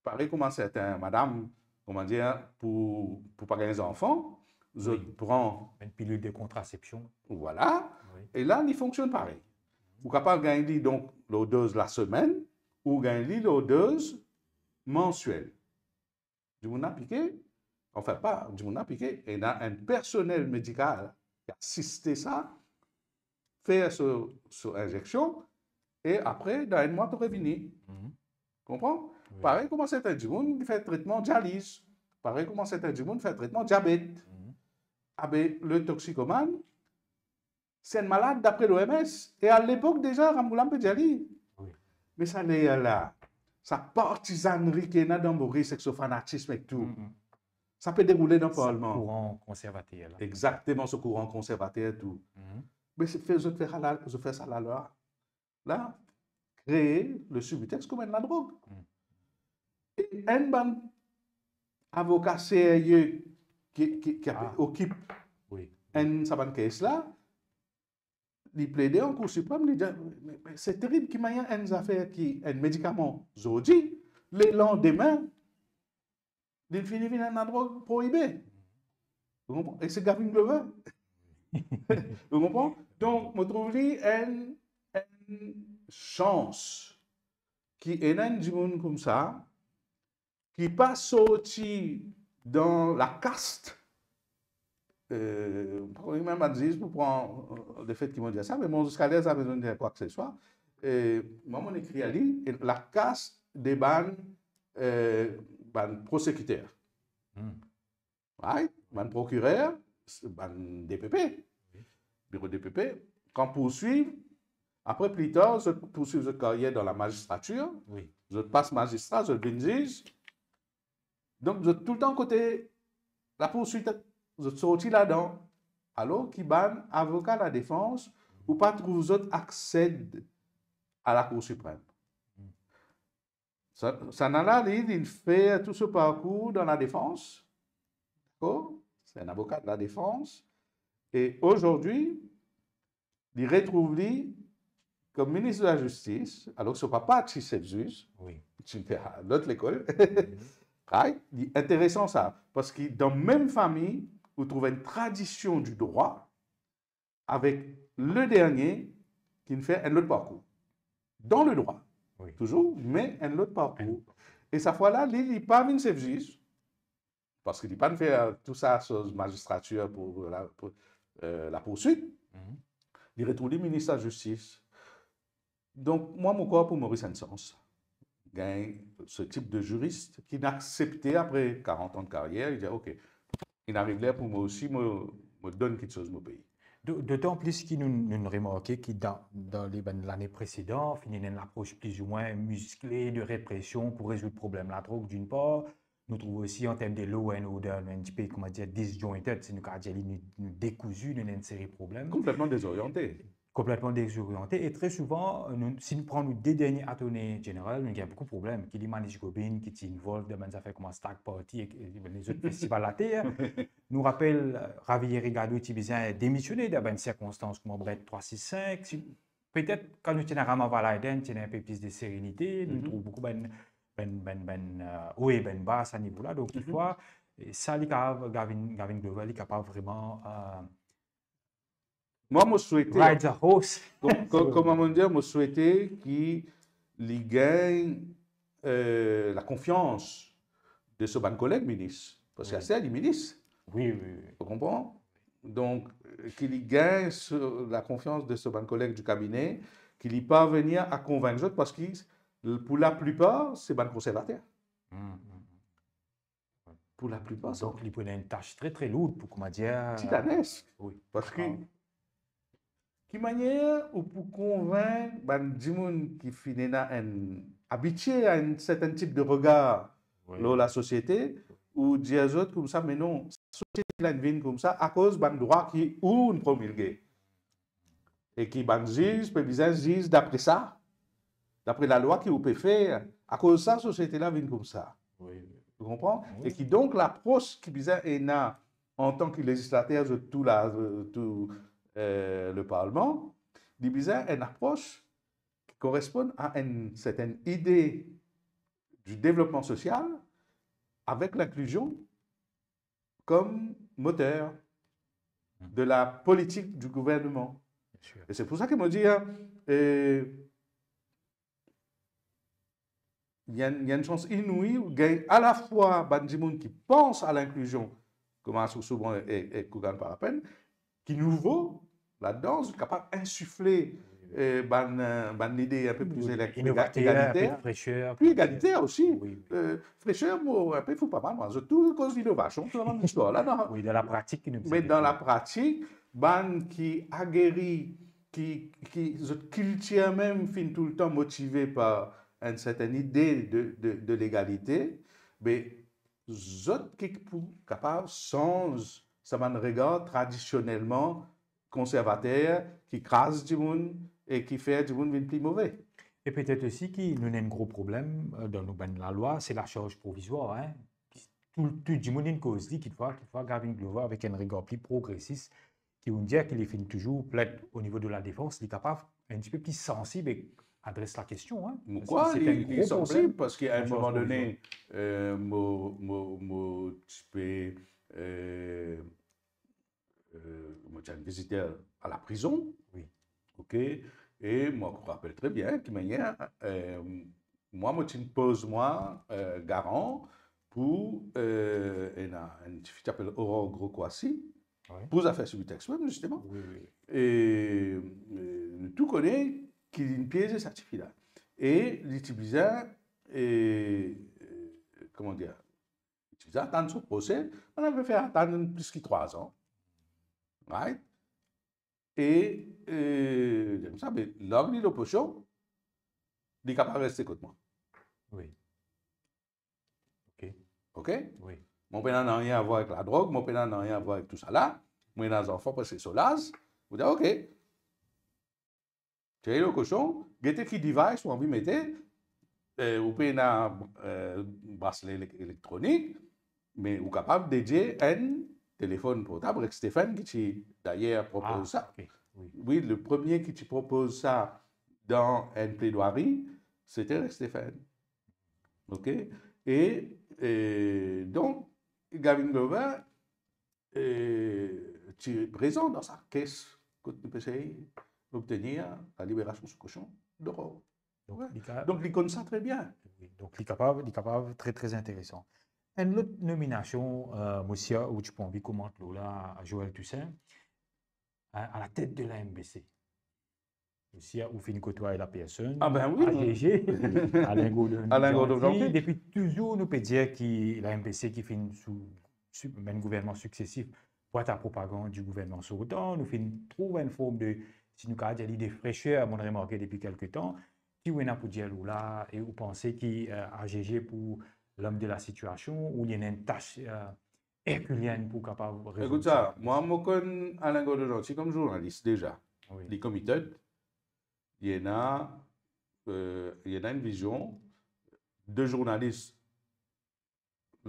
Parey kouma sertin madam, kouma dir, pou, pou pa gagn zanfan, zot Wi. Pran Une pilule de contraception. Vwala. Wi. E la, li fonksionn parey. Ou kapav gagn li, donk, lor doz lasemenn, ou gagn li lor doz mansiel. Dimoun la pike, anfin, pa dimoun la pike, ena enn personel medikal ki asiste sa, fer so, so inzeksion, e apre, dan enn mwa, to revini. Mhm. Konpran? Wi. Parey kouma sertin dimoun ki fer tretman dializ, parey kouma sertin dimoun fer tretman diabet. Mhm. Abe, le toksikomann, se enn malad dapre l'O M S, e a lepok deza, Ramgoolam pe dir li. Wi. Me sa ler la, sa partizannri ki ena dan Moris ek so fanatism ek tou, mhm, sa pe deroule dan parlman. Kouran konservater la. Exakteman, so kouran konservater tou. Mhm. Me se fer, zot fer sa la, zot fer sa lalwa la, kree le Subutex kouma enn ladrog. Mm. E enn bann avoka serye ki, ki, ki ape-, ah, okip, wi, enn sa bann kes la, li plede an Kour Siprem, li dir, "Me, me, se terib ki manier enn zafer ki, enn medikaman zordi, lelandime, li fini vinn enn ladrog proibe." Ou konpran? E se Gavin Glover. Ou konpran? Donk, mo trouv li enn, enn sans ki ena enn dimoun koumsa, ki pa sorti dan lakast, euh, pa kone mem bann ziz pou pran, euh, lefet ki mo dir sa, me bon, ziska ler sa bezwinn dir kwa ke se swa. E mwa, mo ekrir li, e lakast de bann, euh, bann prosekiter. Hmm. Right? Bann prokirer, bann D P P, wi, biro D P P, kan pourswiv, apre pli tar, zot pourswiv zot karyer dan lamazistratir, wi, zot pas mazistra, zot vinn ziz. Donk, zot toultan kote lapourswit, zot sorti ladan. Alor ki bann avoka ladefans, ou pa trouv zot aksed a Lakour Siprem. Hmm. Sa, sa nana la, li, li fer tou so parkour dan ladefans. Dakor? Se enn avoka de ladefans. E azordi, li retrouv li kom minis de lazistis, alor ki so papa ti sef ziz, wi, ti pe lot lekol. Mhm. Right? Li interesan sa, parski dan mem fami, ou trouv enn tradision di drwa, avek le dernie ki'nn fer enn lot parkour. Dan le drwa. Wi. Touzour, me enn lot parkour. Enn lot parkour. E sa fwa la, li, li pa vinn sef ziz, parski li pa'nn fer tou sa, so mazistratir pou la, pou, euh, lapourswit. Mhm. Li retrouv li minis lazistis. Donk, mwa, mo krwar pou Moris enn sans gagn se tip de ziris ki'nn aksepte apre karant an de karyer, li dir, "Ok, inn ariv ler pou mwa osi, mo, mo donn kiksoz mo pei." Do-, dotan plis ki nou, nou remarke ki dan, dan le, bann lane presedan, finn ena enn lapros plizoumwin miskle de represion pou rezoud problem ladrog, d'une part. Nou trouv osi, an term de law and order, nou enn tipe, koumadir, disjointed, si nou kapav dir li, nou, nou dekouzi, nou ena enn seri problem. Konpletman dezoriante. Konpletman dezoriante. E tre souvan, nou, si nou pran nou de dernie Attorney General, nou gagn boukou problem. Ki li Manish Gobin, ki ti involve dan bann zafer kouma Stag Party ek, e, lezot festival later. Nou rapel, Ravi Yerigadou ti bizin demisione dan bann sirkonstans kouma Bret trwa sis sink. Si, petet, kan nou ti ena Rama Valaiden, ti ena enpe plis de serenite, nou, mhm, trouv boukou bann, bann, bann, bann, euh, o e bann ba, sa nivo la. Donk, mhm, kikfwa, e sa, li kapav, Gavin, Gavin Glover, li kapav vreman, euh, Mwa, mo swete, ride the horse. Ko-, ko-, kouma mo dir, mo swete ki li gagn, euh, lakonfians de so bann koleg minis. Parski, wi, aster li minis. Wi, wi, wi. Ou konpran? Donk, euh, ki li gagn so, lakonfians de so bann koleg di kabine, ki li parvenir a konvink zot, parski l-, pou laplipar, se bann konservater. Mm, mm, mm. Pou laplipar, sa. Donk, li pou ena enn tas tre, tre lour pou, koumadir, titanesk. Wi. Parski, ah, ki manier ou pou konvink bann dimoun ki finn ena enn, abitie a enn sertenn tip de regar, wi, lor lasosiete, ou dir zot koumsa, "Me non, sosiete la inn vinn koumsa akoz bann drwa ki ou'nn promilge." E ki bann ziz pe bizin ziz dapre sa, dapre lalwa ki ou pe fer, akoz sa, sosiete la vinn koumsa. Wi, wi. Ou konpran? Wi. E ki donk, lapros ki bizin ena antan ki lezislater, zot tou la, euh, tou, euh, le parlman, li bizin enn apros ki koresponn a enn sertenn ide di devlopman sosial avek linklizion kom moter de la politik di gouvernman. Bien sûr. E se pou sa ki mo dir, hein, eh, il y a, il y a une chance inouïe, ou gagn alafwa bann dimoun ki pans a l'inclusion, kouma Soso, bon, e, e Kougan Parapen, ki nouvo ladan, zot kapav insifle, eh, bann, eh, bann lide inpe pli, wi, élek-, inovater, egaliter, pli fresher, pli egaliter osi. Wi, wi. Eh, fresher, mo, inpe fou pa mal, mwa, zot tou koz inovasion, tou sa bann listwar la, non? Wi, dan lapratik, ki nou... Me dan lapratik, bann ki ageri, ki, ki zot kiltir mem finn toultan motive par enn sertenn ide de, de, de legalite, be zot ki pou kapav sanz sa bann regar tradisionelman konservater ki kraz dimoun e ki fer dimoun vinn pli move. E petet osi ki nou ena enn gro problem, eh, dan nou bann lalwa, se lasarz provizwar, hein. Tou, tou dimoun inn koz li, kitfwa, kitfwa Gavin Glover avek enn regar pli progresis, ki ounn dir ki li finn touzour pled o nivo de ladefans, li kapav enn tipe pli sansib e adres lakestion, hein. Mo krwar li, li sansib, parski a enn moman done, eh, mo, mo, mo ti pe, eh, eh, mo ti al vizit li a laprizon. Wi. Ok. E mo rapel tre bien ki manier, eh, mwa, mo ti poz mwa, eh, garan pou, eh, ena enn tifi ki apel Aurore Gros-Coissy, wi, pou zafer Subutex mem, zisteman. Wi, wi. E, eh, nou tou kone ki linn pieze sa tifi la. E li ti bizin, eh, eh, kouma dir, li ti bizin atann so prose, bann la pe fer atann plis ki trwa zan. Right? E, eh, koumsa, be, larg li lor posion, li kapav reste kot mwa. Wi. Ok. Ok? Wi. Mo pena nanye a vwar avek ladrog, mo pena nanye a vwar avek tousala. Mo ena zanfan preske so laz. Mo dir, ok. Tir li lor posion, gete ki device ou anvi mete, eh, ou pena, eh, brasle elek-, elektronik, me ou kapav dedie enn telefonn portab. Rex Stephan ki ti dayer propoz sa. Ah, ok. Wi. Wi, le premie ki ti propoz sa dan enn pledwari, se te Rex Stephan. Ok? E, eh, donk, Gavin Glover, eh, ti prezan dan sa kes kot nou pe sey obtenir laliberasion sou kosion d'Aurore. Donk, wi, li ka-, donk, li konn sa tre bien. Wi, donk, li kapav, li kapav tre, tre interesan. Enn lot nominasion, eh, mo sir, ou ti pou anvi komant lor la, Joël Toussaint, a, a la tet de la M B C. Ou sir ou finn kotway la personn, ah ben wi, A G G, Alain Gordon, Alain Gordon Jeanty. Jeanty. Depi touzour, nou pe dir ki la M B C ki finn sou, sou bann gouvernman siksesif, bwat a propagand di gouvernman sortan, nou finn trouv enn form de, si nou kapav dir li, de fresher, mo'nn remarke depi kelke tan. Ki ou ena pou dir lor la, e ou panse ki, eh, A G G pou l'homme de la situation, ou li ena enn tas, eh, erkilienn pou kapav rezoud sa? Ekout sa, mwa, mo konn Alain Gordon Jeanty kom zournalis deza. Wi. Li committed, li ena, eh, li ena enn vizion de zournalis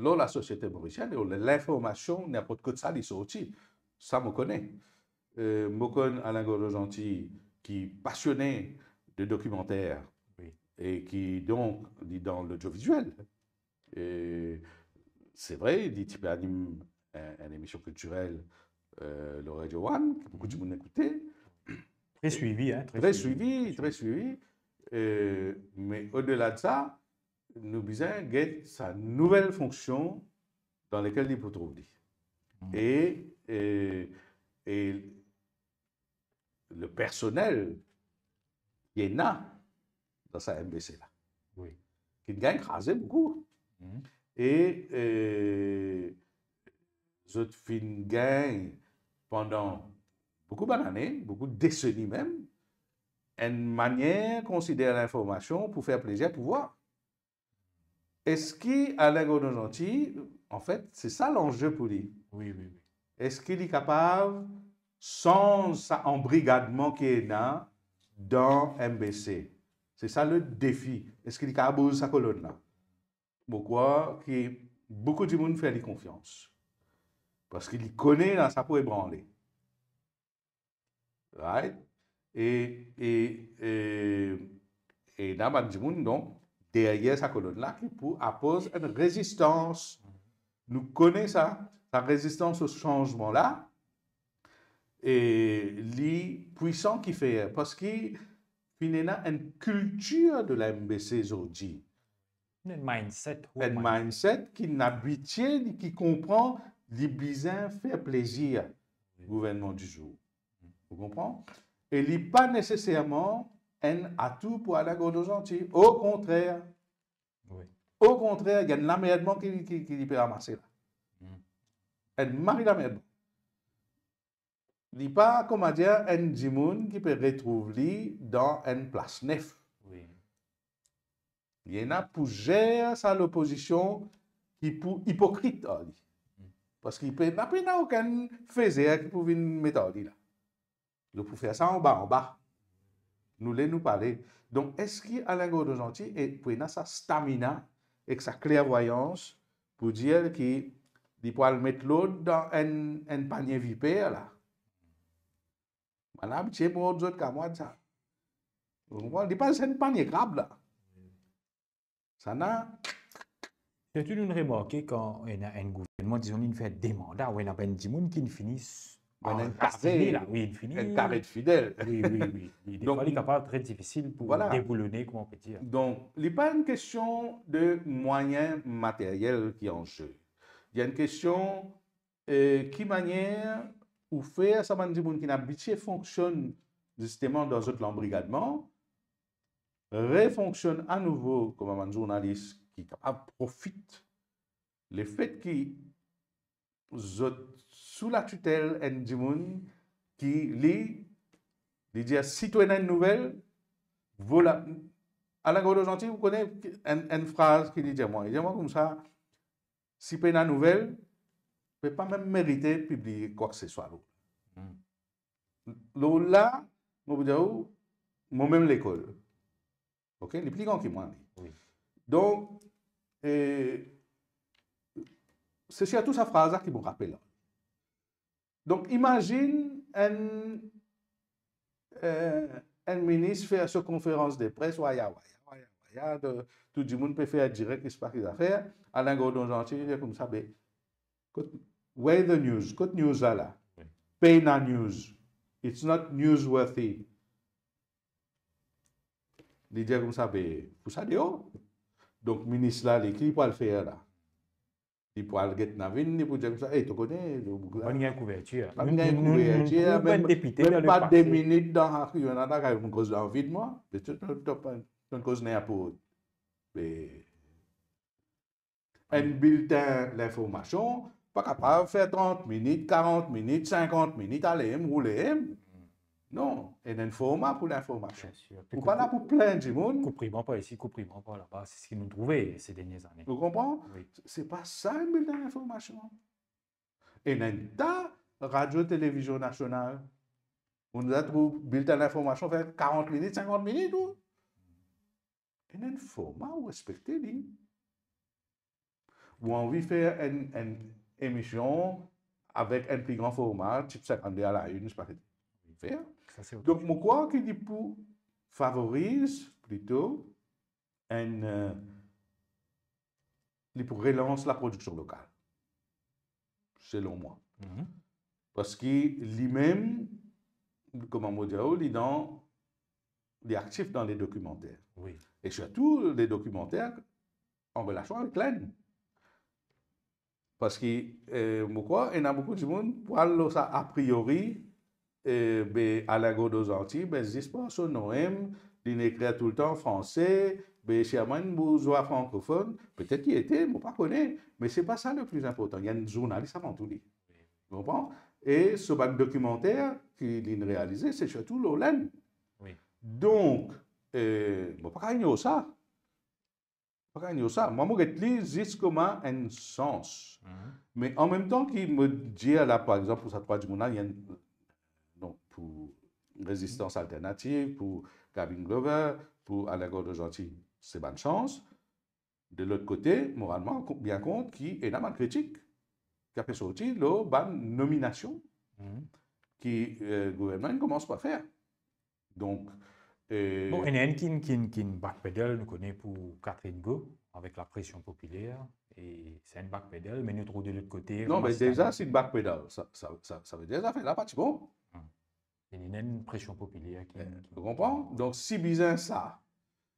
lor lasosiete morisienn e lor linformasion, ninport kot sa li sorti. Sa mo kone. Eh, mo konn Alain Gordon Jeanty ki pasione de dokimanter, wi, e ki donk li dan lodiovisuel. E se vre, li ti pe anim enn, enn emision kiltirel, eh, lor Radio One, ki boukou dimoun ekoute. Tre swivi, hein, tre swivi, tre swivi. Eh, me odela de sa, nou bizin get sa nouvel fonksion dan lekel li pou trouv li. Hmm. E, e, e le personel ki ena dan sa M B C la. Wi. Ki gagn kraze boukou. Mhm. E, eh, zot finn gagn pandan boukou bann ane, boukou deseni mem, enn manier konsider linformasion pou fer plezir pouvwar. Eski Alain Gordon Jeanty, anfet, se sa lanze pou li. Wi, wi, wi. Eski li kapav sanz sa anbrigadman ki ena dan M B C? Se sa le defi. Eski li kapav bouz sa kolonn la? Mo krwar ki boukou dimoun fer li konfians. Parski li kone la sa pou ebranle. Right? E, e, e, e ena bann dimoun, donk, deryer sa kolonn la ki pou apoz enn rezistans. Nou kone sa, sa rezistans o sanzman la, e li pwisan kifer, parski finn ena enn kiltir de la M B C zordi. Enn mindset, enn mindset ki inn abitie li, ki konpran li bizin fer plezir gouvernman dizour. Ou konpran? E li pa neseserman enn atou pou Alain Gordon Zanti. Okontrer. Wi. Okontrer, li enn lamerdman ki, ki, ki li pe ramase la. Hmm. Enn mari lamerdman. Li pa, kouma dir, enn dimoun ki pe retrouv li dan enn plas nef. Wi. Li ena pou zer sa lopozision ki pou ipokrit ar li. Parski pe, na pena okenn fezer ki pou vinn met ar li la. Nou pou fer sa anba, anba. Nou le nou pale. Donk, eski Alain Gordon Zanti e pou ena sa stamina ek sa klervwayans pou dir ki li pou al met lord dan enn, enn panie viper la? Bann la abitie mord zot kamwad sa. Ou konpran? Li pa enn panie krab la. Sa na. Sirtou nou remarke kan ena enn gouvernman, dizon, li fer de manda, ou ena bann dimoun ki fini s-, Enn, enn anrasine kare, la, wi, li fini. Enn kare de fidel. Wi, wi, wi, wi. Donk, defwa, li kapav tre difisil pou, vwala, deboulone, kouma ou pe dir. Donk, li pa enn kestion de mwayin materyel ki an ze. Li enn kestion, eh, ki manier ou fer sa bann dimoun ki inn abitie fonksionn zisteman dan zot lanbrigadman, refonksionn anouvo kouma bann zournalis ki kapav profit lefet ki zot sou latitel enn dimoun ki li, li dir, si to ena enn nouvel, vwala. Alain Gordon Zanti, ou kone enn, enn fraz ki li dir mwa, li dir mwa koumsa, si pena nouvel, pe pa mem merite pibliye kwakeseswa lor. Hmm. Lor la, mo pou dir ou, mo mem lekol. Ok, li pli gran ki mwa, li. Wi. Donk, eh, se sirtou sa fraz la ki mo rapel. Donk, imazinn enn, eh, enn minis fer so konferans de pres, waya, waya, waya, waya, de, tou dimoun pe fer direk, ki spa ki zafer, Alain Gordon Zanti, li dir koumsa, be, kot, where the news? Kot news la, la? Wi. Pena news. It's not newsworthy. Li dir koumsa, be, pou sa deor. Donk, minis la, li, ki li pou al fer la? Li pou al get Navin, li pou dir koumsa, "Ey, to kone, lo boug la." Pa'nn gagn kouvertir. Pa'nn gagn kouvertir, mem, mem pa de minit dan lari, ena la, kan mo koz dan vid, mwa. Petet to, to, to koz ninport. Be, enn biltin linformasion pa kapav fer trant minit, karant minit, sinkant minit, ale, roule. Non, ena enn forma pou linformasion. Bien sir. Ou pa la pou plin dimoun. Koup riban par isi, koup riban par laba, se seki nou trouve se dernie zane. Ou konpran? Wi. Se pa sa enn biltin linformasion. Ena enn ta radio televizion nasional, ou trouv biltin linformasion fer karant minit, sinkant minit, ou ena enn forma, ou respekte li. Ou anvi fer enn, enn emision avek enn pli gran forma, tip sinkannde a la inn, spa ki fer. Sa, se otre. Donk, mo krwar ki li pou favoriz plito enn, eh, li pou relans laprodiksion lokal, selon mwa. Mhm. Parski limem, kouma mo dir ou, li dan, li aktif dan le dokimanter. Wi. E sirtou le dokimanter an relasion avek Lenn. Parski, eh, mo krwar, ena boukou dimoun pou al lor sa a priori, eh, be, Alain Gordon Zanti, be, zis par so nom, li'nn ekrir toultan an franse, be, si amoin bouzwa frankofonn, petet li ete, mo pa kone, me se pa sa le pli inportan. Li enn zournalis avan tou li. Ou konpran? E so bann dokimanter ki li'nn realize, se sirtou lor Lenn. Wi. Donk, eh, mo pa kapav ignor sa. Pa kapav ignor sa. Mwa, mo get li zis kouma enn sans. Mhm. Me anmemtan ki mo dir la, par exanp, pou sa trwa dimoun la, li enn, donk, pou Rezistans Alternativ, pou Gavin Glover, pou Alain Gordon Zanti, se bann sans. De lot kote, moralman, ko-, bien kont ki ena bann kritik ki ape sorti lor bann nominasion, mhm, ki, eh, gouvernman inn koumans par fer. Donk, eh, bon, ena enn ki'nn, ki'nn, ki'nn backpedal, nou kone, pou Catherine Got, avek lapresion popiler, e se enn backpedal, me nou trouv de lot kote, non, me deza, si li backpedal, sa, sa, sa, sa ve dir zafer la pa ti bon. Hmm. Ena enn presion popiler ki, eh, ki ou konpran? Donk, si bizin sa,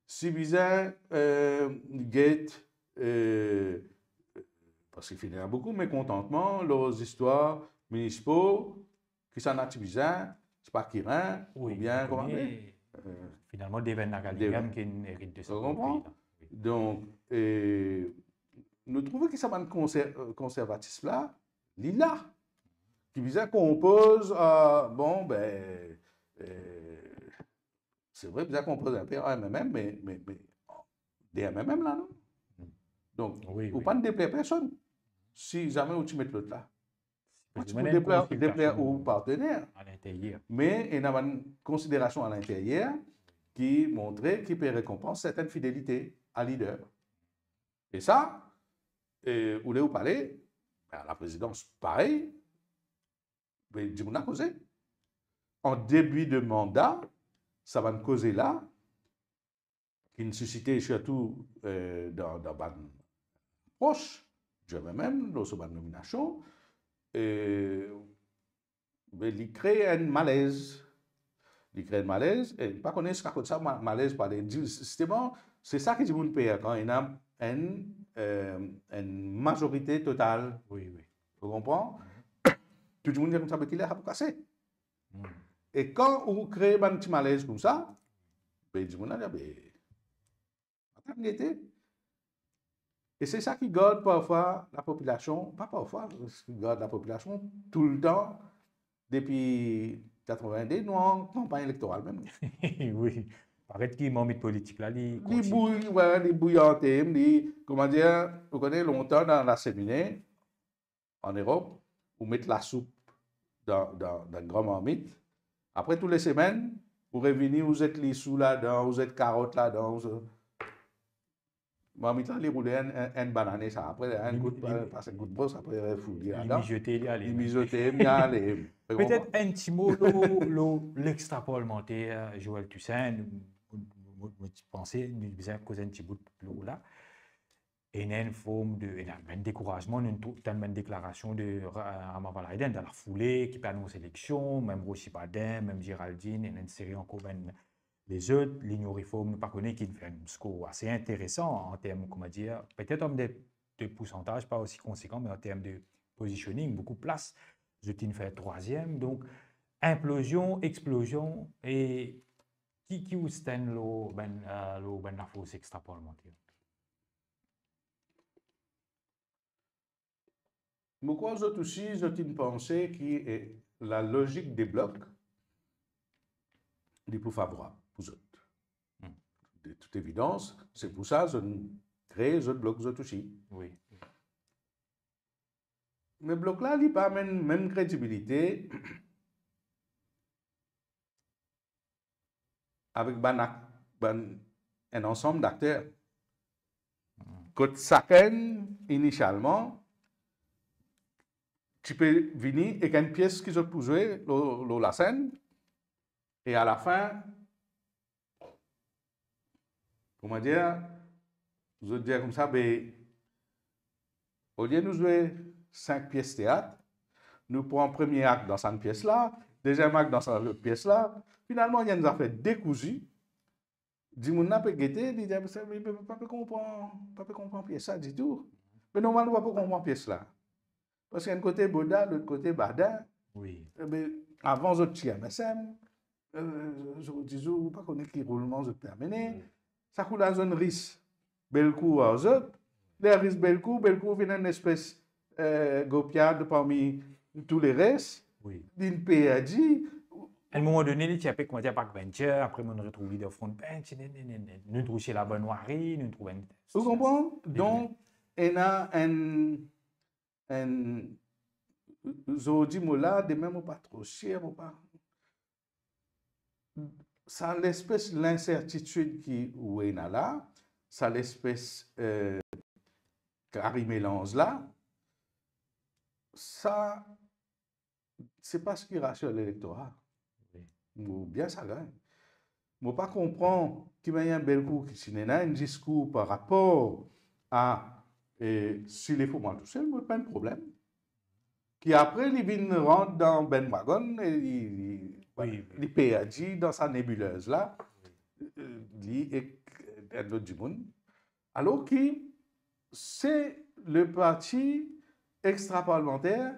si bizin, eh, get, eh, paski finn ena boukou mekontantman lor zistwar minisipo, ki sa ena ti bizin, se pa kirin, wi, oubien kouma apel? Eh, finalman, Devan Nagalingam ki erit de sa, ou konpran? Wi. Donk, eh, nou trouve ki sa bann konser-, konservatis la, li la, ki bizin konpoz, eh, bon, ben, eh, se vre, bizin konpoz inpe ar M M M, me, me, me, de M M M la, non? Donk, wi, ou pa deplez personn. Si zame ou ti met lot la, pa ti pou deplez, deplez ou partener. A linteryer. Me ena bann konsiderasion a linteryer ki montre ki pe rekonpans sertenn fidelite a lider. E sa, eh, ou le ou pa le, ben, laprezidans, parey, be dimoun la koze. An debi de manda, sa bann koze la, ki'nn sisite sirtou, eh, dan, dan bann pros di M M M, lor so bann nominasion, eh, be li kre enn malez. Li kre enn malez, e pa kone ziska kot sa ma-, malez pou ale. Di-, zisteman, se sa ki dimoun per kan ena enn, eh, enn mazorite total. Wi, wi. Ou konpran? Tou dimoun dir koumsa, be ki ler sa pou kase? Hmm. E kan ou kre bann ti malez koumsa, be dimoun la dir, be, atann gete. E se sa ki gard parfwa lapopilasion, pa parfwa, ki gard lapopilasion toultan depi katrevinde, nou an kanpagn elektoral mem. Wi. Paret ki marmit politik la, li kontign bouy, wi, li bouy an term, li, kouma dir, ou kone lontan dan lasemine, an Erop, ou met lasoup dan, dan, dan gran marmit. Apre, tou le semenn, ou revini, ou zet lisou ladan, ou zet karot ladan, ou zet, marmit la, li roule enn, enn, enn banane sa. Apre, enn gout, li, pas enn gout bros, apre, foule li ladan. Li mizote, li ale. Li mizote, li ale. Petet enn ti mo lor, lor lextra parlemanter, Joël Toussaint, mo, mo, mo ti panse, nou bizin koz enn ti bout lor la. Ena enn form de, ena bann dekourazman, nou trouv tann bann deklarasion de Ra-, Rama Balaridhan dan lafoule, ki pe anons eleksion, mem Rosi Baudin, mem Géraldine, ena enn seri ankor bann lezot, Linion Reform, nou pa kone, ki'nn fer enn skor ase interesan an term, kouma dir, petet an term de, de poursantaz, pa osi konsekan, me an term de positioning, boukou plas, zot inn fer trwaziem. Donk, inplozion, explozion, e ki, ki ou tann lor bann, eh, lor bann lafors extra parlemanter? Mo krwar zot osi, zot inn panse ki, eh, lalozik de blok, li pou favorab pou zot. Hmm. De tout evidans, se pou sa zot kre zot blok zot osi. Wi. Me blok la, li pa amenn mem kredibilite avek bann ak-, bann, enn ansanm dakter. Kot sakenn, inisialman, ti pe vini ek enn pies ki zot pou zwe lor, lor lasenn, e alafin, kouma dir, zot dir koumsa, be, olie nou zwe sink pies teat, nou pran premie ak dan sa enn pies la, deziem ak dan sa lot pies la. Finalman, li enn zafer dekouzi. Dimoun la pe gete, li dir, "Sa, li pa pe konpran, pa pe konpran pies la ditou." Me normal, ou pa pou konpran pies la. Paski enn kote Boda, lot kote Badin. Wi. Ebe, avan zot ti M S M, eh, zot dizour, ou pa kone ki roulman zot pe amene. Wi. Sa kou la zot ris Bellecour ar zot. Ler ris Bellecour, Bellecour vinn enn espes, eh, gopiad parmi tou leres. Wi. Linn perdi. Enn moman done, li ti ape, kouma dir, backbencher, apre mo'nn retrouv li dan front bench, ne, ne, ne, ne. Nou trouv se labanwari, nou trouv enn... Ou konpran? Donk, ena enn enn, zordi mo la, demin mo pa tro sir, mo pa. Sa lespes linsertitid ki ou ena la, sa lespes, eh, kari melanz la, sa, se pa seki rasir lektora. Wi. Mo bien sagrin. Mo pa konpran ki manier Bellecour ki ti ena enn diskour par rapor a, eh, si li pou mwa tousel, mo pa enn problem. Ki apre li vinn rant dan bandwagon e li, li, Wi, wi. Li perdi dan sa nebulez la, euh, li ek enn lot dimoun. Alor ki se le parti extraparlementaire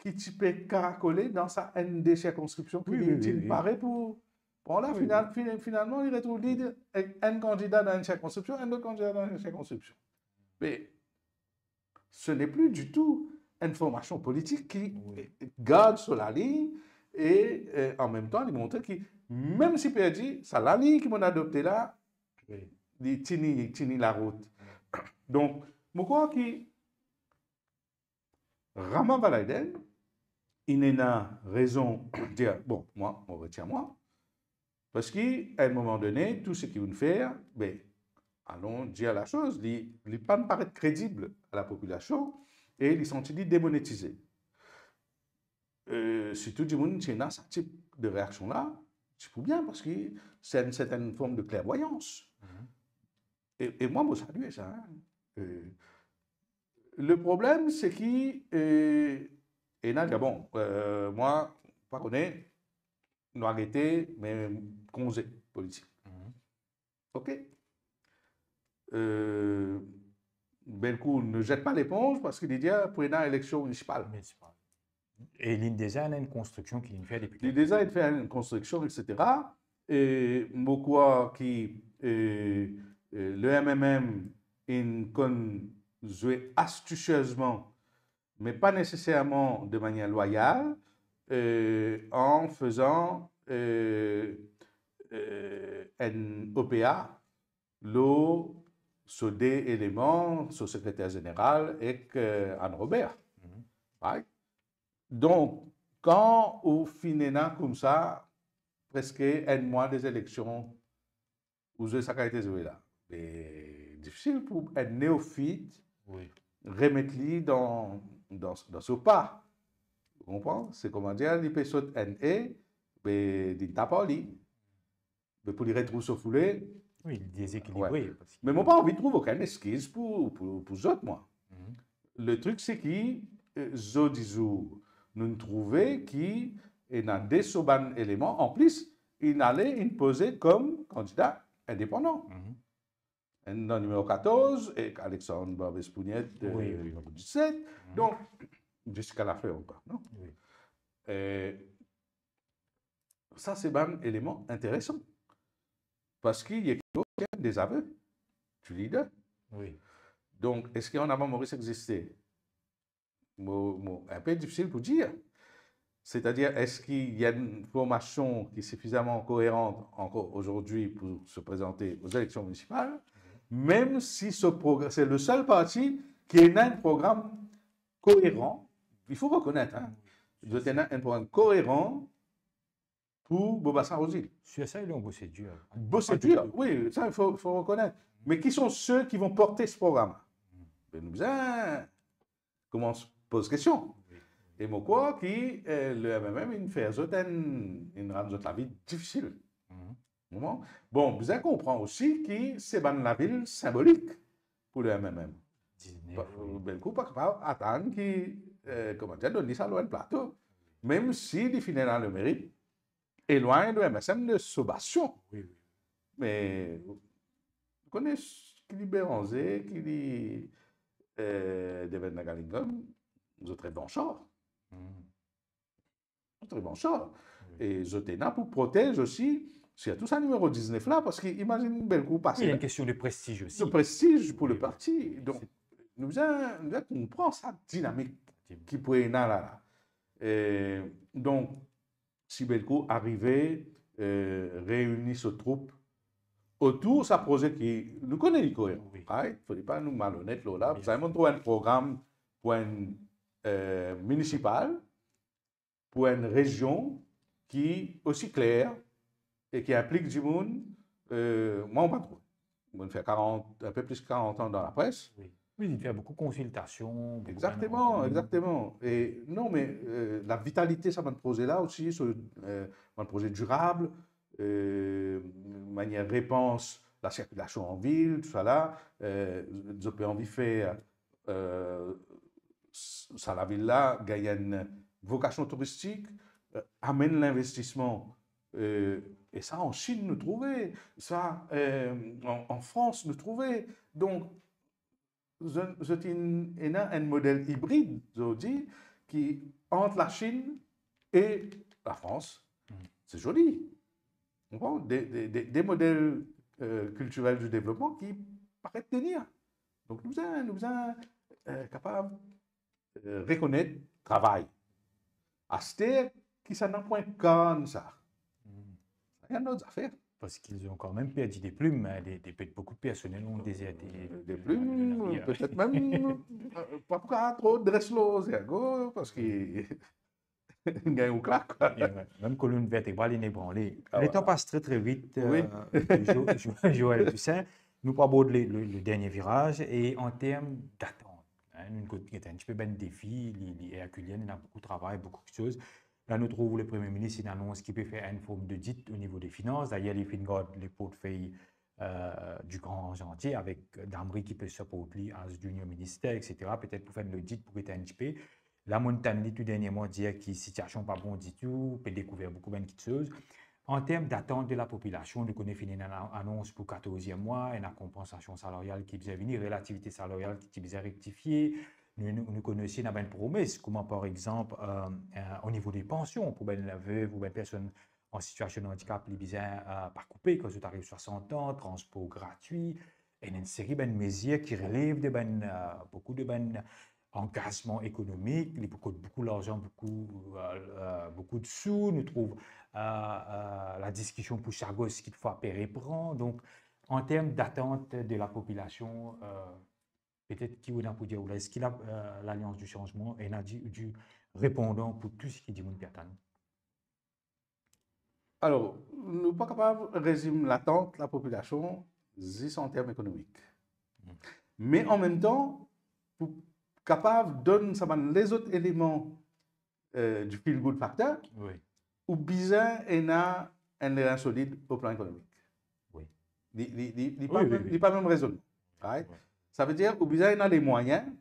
ki ti pe karakole dan sa enn de sirkonskripsion ki Wi, li wi, ti wi, wi. pare pou pran la. Wi, Final, wi. fin-, finalman, li retrouv li ek enn kandida dan enn sirkonskripsion, enn lot kandida dan enn sirkonskripsion. Me ce n'est plus du tout enn formasion politik ki Wi. gard so lalign e, euh, an mem tan, li montre ki mem si perdi, sa lalign ki mo'nn adopte la, Wi. li tini, tini larout. Donk, mo krwar ki Rama Valaiden, inn ena rezon dir, bon, mwa, mo retir mwa, parski a enn moman done, tou seki ou'nn fer, be, alon dir lasoz, li, li pa'nn paret kredib a lapopilasion e li santi li demonetize. Euh, sirtou dimoun ti ena sa tip de reaksion la, ti pou bien, parski se enn sertenn form de klervwayans. Mhm. E, e mwa, mo salye sa, hein. Euh, le problem, se ki, euh, ena dir, bon, euh, mwa, pa kone, nou arete, me konze politik. Mhm. Ok. Euh, Bellecour ne jette pas l'éponge parski li dir pou ena eleksion minisipal. Minisipal. E li deza ena enn konstriksion ki li fer depi Li deza inn fer enn konstriksion, et cetera. E mo krwar ki, euh, euh, le M M M inn konn zwe astisiezman, me pa neseserman de manier lwayal, euh, an fezan, euh, euh, enn O P A lor so de eleman, so sekreter zeneral ek, euh, Anne Robert. Mhm. Right? Donk, kan ou finn ena koumsa preske enn mwa de zeleksion, ou zwe sa kalite zwe la, be difisil pou enn neofit Wi. remet li dan, dan, dan so pa. Ou konpran? Se kouma dir, li pe sot enn e, be li tap ar li. Me pou li retrouv so foule, Wi, li dezekilibre, wi. Parski Me mo pa anvi trouv okenn eskiz pou, pou, pou zot, mwa. Mhm. Le trik, se ki, euh, zordi zour, nou trouve ki ena de so bann eleman, an plis, inn ale, inn poze kom kandida indepandan. Mhm. Enn dan nimero katorz, ek Alexandre Barbès-Pougnette, Wi, euh, wi, wi. diset. Mhm. Donk, Jessica Lafleur ankor, non? Wi. Euh, Sa se bann eleman interesan. Parski il y a des aveux du leader. Wi. Donk, eski Arnav Moris existe? Mo, mo, inpe difisil pou dir. Setadir, eski ena enn formasion ki sifizaman koeran ankor azordi pou se prezante aux élections municipales, mem si se progr-, se le sel parti ki ena enn program koeran, il faut reconnaître, hein. Zot ena enn program koeran pou Bourg-Bassin-Rouzile. Sir sa, li ena bose dir. Bose dir, wi, sa, il faut, faut reconnaître. Mais qui sont ceux qui vont porter ce programme? Be nou bizin koumans poz kestion. Wi. E mo krwar ki, euh, le M M M inn fer zot enn, inn rann zot lavi difisil. Mhm. Bon, bizin konpran osi ki se bann lavil sinbolik pou le M M M. Diznef, Pa-, wi. Bellecour pa kapav atann ki, euh, kouma dir, donn li sa lor enn plato. Mem si li finn ena le merit elwagn le M S M de so bastion. Wi, wi. Me, ou kone ki li Beranze, ki li, euh, Deven Nagalingom, zot revanchar. Hmm. Zot revanchar. Wi. E zot ena pou protez osi, sirtou sa nimero diznef la, parski imazinn Bellecour pase Wi, il y a la. Une question de prestige aussi. De prestige pour le Wi, wi. parti. Donk, Se nou bizin, nou bizin konpran sa dinamik Dinamik. ki pou ena la, la. E, donk, si Bellecour arive, euh, reini so troup otour sa proze ki nou kone li koeran, Wi. right? Fode pa nou malonet lor la. Bien Bizin sûr. monn trouv enn program pou enn, euh, minisipal, pou enn rezion ki osi kler e ki inplik dimoun, euh, mwa, mo pa trouve. Mo'nn fer karant, inpe plis ki karant an dan lapres. Wi. Wi, li fer boukou konsiltasion, boukou Exactement, rannvwar. exactement. E non, me, euh, lavitalite sa bann proze la osi, so, euh, bann proze dirab, euh, manier repans lasirkilasion an vil, tousala, euh, zot pe anvi fer, euh, s-, sa lavil la gagn enn vokasion touristik, euh, amenn linvestisman Eh, e sa, an Chinn, nou trouve sa, eh, an, an Frans, nou trouve. Donk, zot, zot inn ena enn model ibrid, zordi, ki ant Lachinn e Lafrans. Hmm. Se zoli. Ou konpran? De, de, de, de model, eh, kiltirel di devlopman ki paret tenir. Donk, nou bizin, nou bizin, eh, kapav, eh, rekonet travay. Aster, ki sa napa enn ka sa. Hmm. Sa, enn lot zafer. Parce qu'ils ont quand même perdu des plumes, hein, des, des, beaucoup de personnel ont déserté. Des plumes, peut-être même, euh, pa pou kapav tro dres lor zergo, parski gagn ou klak, kwa. Mem kolonn vertebral inn ebranle. Ah, letan pas tre, tre vit, euh, Jo-, Jo-, Joël Toussaint. Nou pou abord le, le, le dernie viraz e an term datant, hein, nou gete enn tipe bann defi, li, li erkilien, ena boukou travay, boukou kiksoz. La, nou trouv Lepemie Minis inn anons ki pe fer enn form lodit o nivo de finans. Dayer, li finn gard le portfey, euh, du gran zantie avek Damry ki pe siport li as junior minister, et cetera. Petet pou fer enn lodit pou gete enn tipe. La, mo'nn tann li tou dernierman dir ki sitiasion pa bon ditou, pe dekouver boukou bann kiksoz. An term datant de lapopilasion, nou kone finn ena anons pou katorz mwa, ena konpansasion salarial ki bizin vini, relativite salarial ki bizin rektifie. Nou, nou, nou kone osi ena bann promes, kouma par exanp, euh, euh, o nivo de pansion pou bann vev ou bann personn an sitiasion de andikap, li bizin, euh, pa koupe kan zot ariv swasant an, transpor gratwi, e enn seri bann mezir ki relev de bann, euh, boukou de bann angazman ekonomik, li pou kout boukou larzan, boukou, euh, euh, boukou de sou. Nou trouv, euh, euh, ladiskision pou Chagos ki kikfwa pe repran. Donk, an term datant de lapopilasion, euh, petet ki ou ena pou dir ou la, eski la, euh, Lalians di Sanzman ena di, di repondan pou tou seki dimoun pe atann? Alor, nou pa kapav rezim latant lapopilasion zis an term ekonomik. Hmm. Me an mem tan, pou kapav donn sa bann lezot eleman, euh, di feel good factor, wi, ou bizin ena enn lerin solid o plan ekonomik. Wi. Li, li, li, li pa mem, wi, wi, li pa mem rezonnman, right? Wi. Savedir, ou bizin ena lemwayin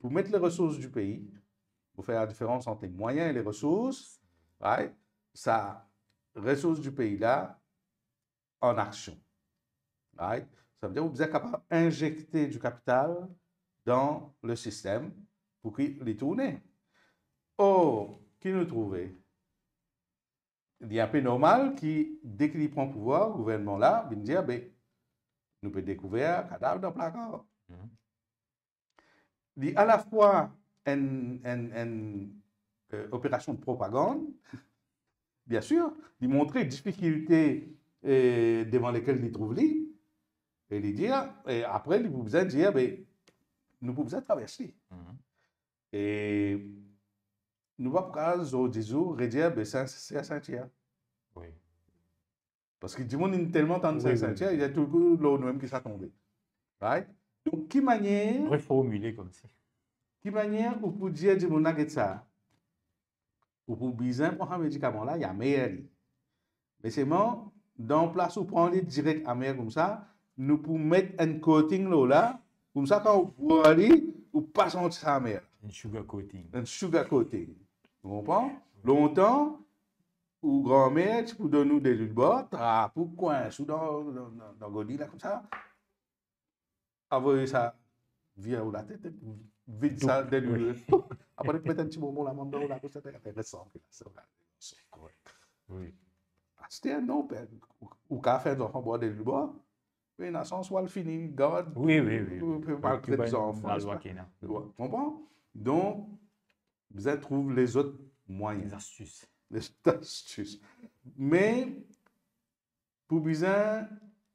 pou met leresours di pei, pou fer ladiferans ant lemwayin e leresours, right? Sa resours di pei la an aksion, right? Savedir ou bizin kapav inzekte di kapital dan le sistem pou ki li tourne. Or, ki nou trouve? Li inpe normal ki, deki li pran pouvwar, gouvernman la vinn dir, be, nou pe dekouver kadav dan plakar. Mhm. Li alafwa enn, enn, enn, euh, operasion propagann, bien sir, li montre difikilte, euh, devan lekel li trouv li, e li dir, e apre li pou bizin dir, be, nou pou bizin travers li. Mhm. E nou pa pou kapav zordi zour redir, be, Sin-, Sin-, Sintir. Wi. Parski dimoun inn telman tann, wi, Sin-, wi, Sintir, wi, li toultan lor nou mem ki sa tonbe. Right? Donk, ki manier, reformile koumsa, ki manier ou pou dir dimoun la, get sa, ou pou bizin pran sa medikaman la, li amer li. Me selman, dan plas ou pran li direk amer koumsa, nou pou met enn coating lor la, koumsa kan ou bwar li, ou pa santi sa amer. Enn sugar coating. Enn sugar coating. Ou konpran? Lontan, ou granmer ti pou donn ou delwil bwar, trap ou, kwins ou dan, dan, dan, dan godi la koumsa. Avoy sa vir ou latet, vid sa, vid sa, delwil. Wi. Apre, met enn ti bonbon lamann dan ou labous, sa te interesan, ki la, sa, ou la, korek. Wi. Aster, non, pe, ou, ou kapav fer zanfan bwar delwil bwar, me ena sans ou al fini gard, wi, wi, wi, ou pe, wi, maltret zanfan, lalwa ki ena. Ou konpran? Donk, bizin trouv lezot mwayin. Lezot astis. Lezot astis. Me, pou bizin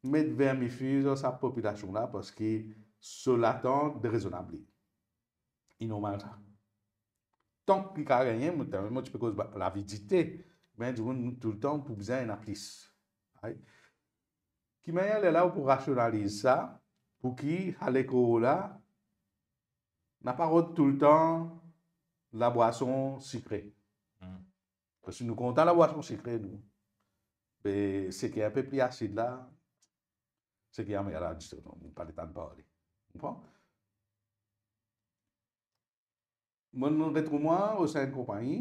met vermifiz ar sa popilasion la, parski so latant derezonab li. Li normal sa. Tan ki kapav gagne, mo, mo ti pe koz ba, lavi dite, me dimoun toultan pou bizin ena plis. Right? Ki manier lerla ou pou rasionaliz sa, pou ki sa lekor la, napa rod toultan labwason sikre. Hmm. Parski nou kontan labwason sikre, nou. Me seki inpe pli asid la, seki amer la, zisteman, nou pa le tann parle. Konpran? Mo, mo retrouv mwa o sein enn konpagni,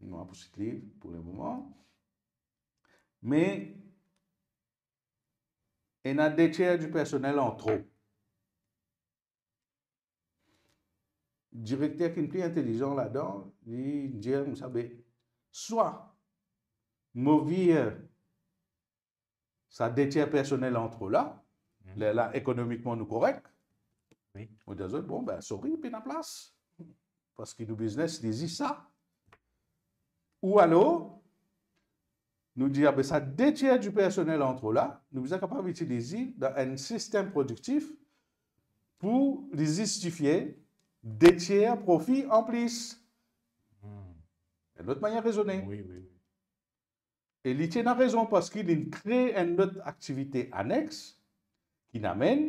nou pa pou sit li pou lemoman. Me ena de tier di personel an tro. Direkter ki pli intelizan ladan, li dir koumsa, be, swa mo vir sa de tier personel an tro la, lerla ekonomikman nou korek. Wi. Mo dir zot, bon, be, sorry, pena plas. Paski nou biznes, li zis sa. Ou alor, nou dir, be, sa de tier di personel an tro la, nou bizin kapav itiliz li dan enn sistem prodiktif pou li zistifie de tier profi an plis. Hmm. Enn lot manier rezone. Wi, wi, wi. E li ti ena rezon, paski li kre enn lot aktivite anex ki amenn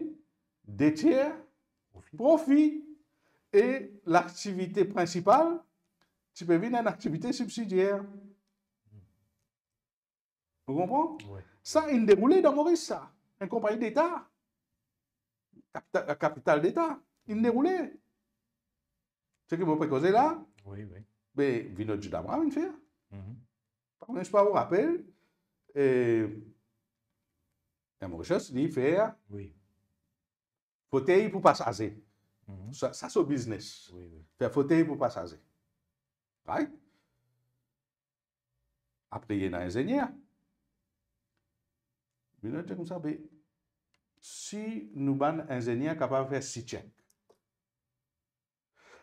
de tier profi. E laktivite prinsipal ti pe vinn enn aktivite sibsidier. Ou konpran? Wi. Sa inn deroule dan Moris, sa. Enn konpagni deta. Kapita-, kapital deta. Inn deroule. Seki mo pe koze la, wi, wi, be, Vinod Judamra inn fer. Mhm. Pa kone si ou rapel, e, Air Mauritius, li fer, wi, fotey pou pasaze. Mhm. Sa, sa so biznes. Wi, wi. Fer fotey pou pasaze. Right? Apre, ena inzenier. Vinod dir koumsa, be, si nou bann inzenier kapav fer C-check,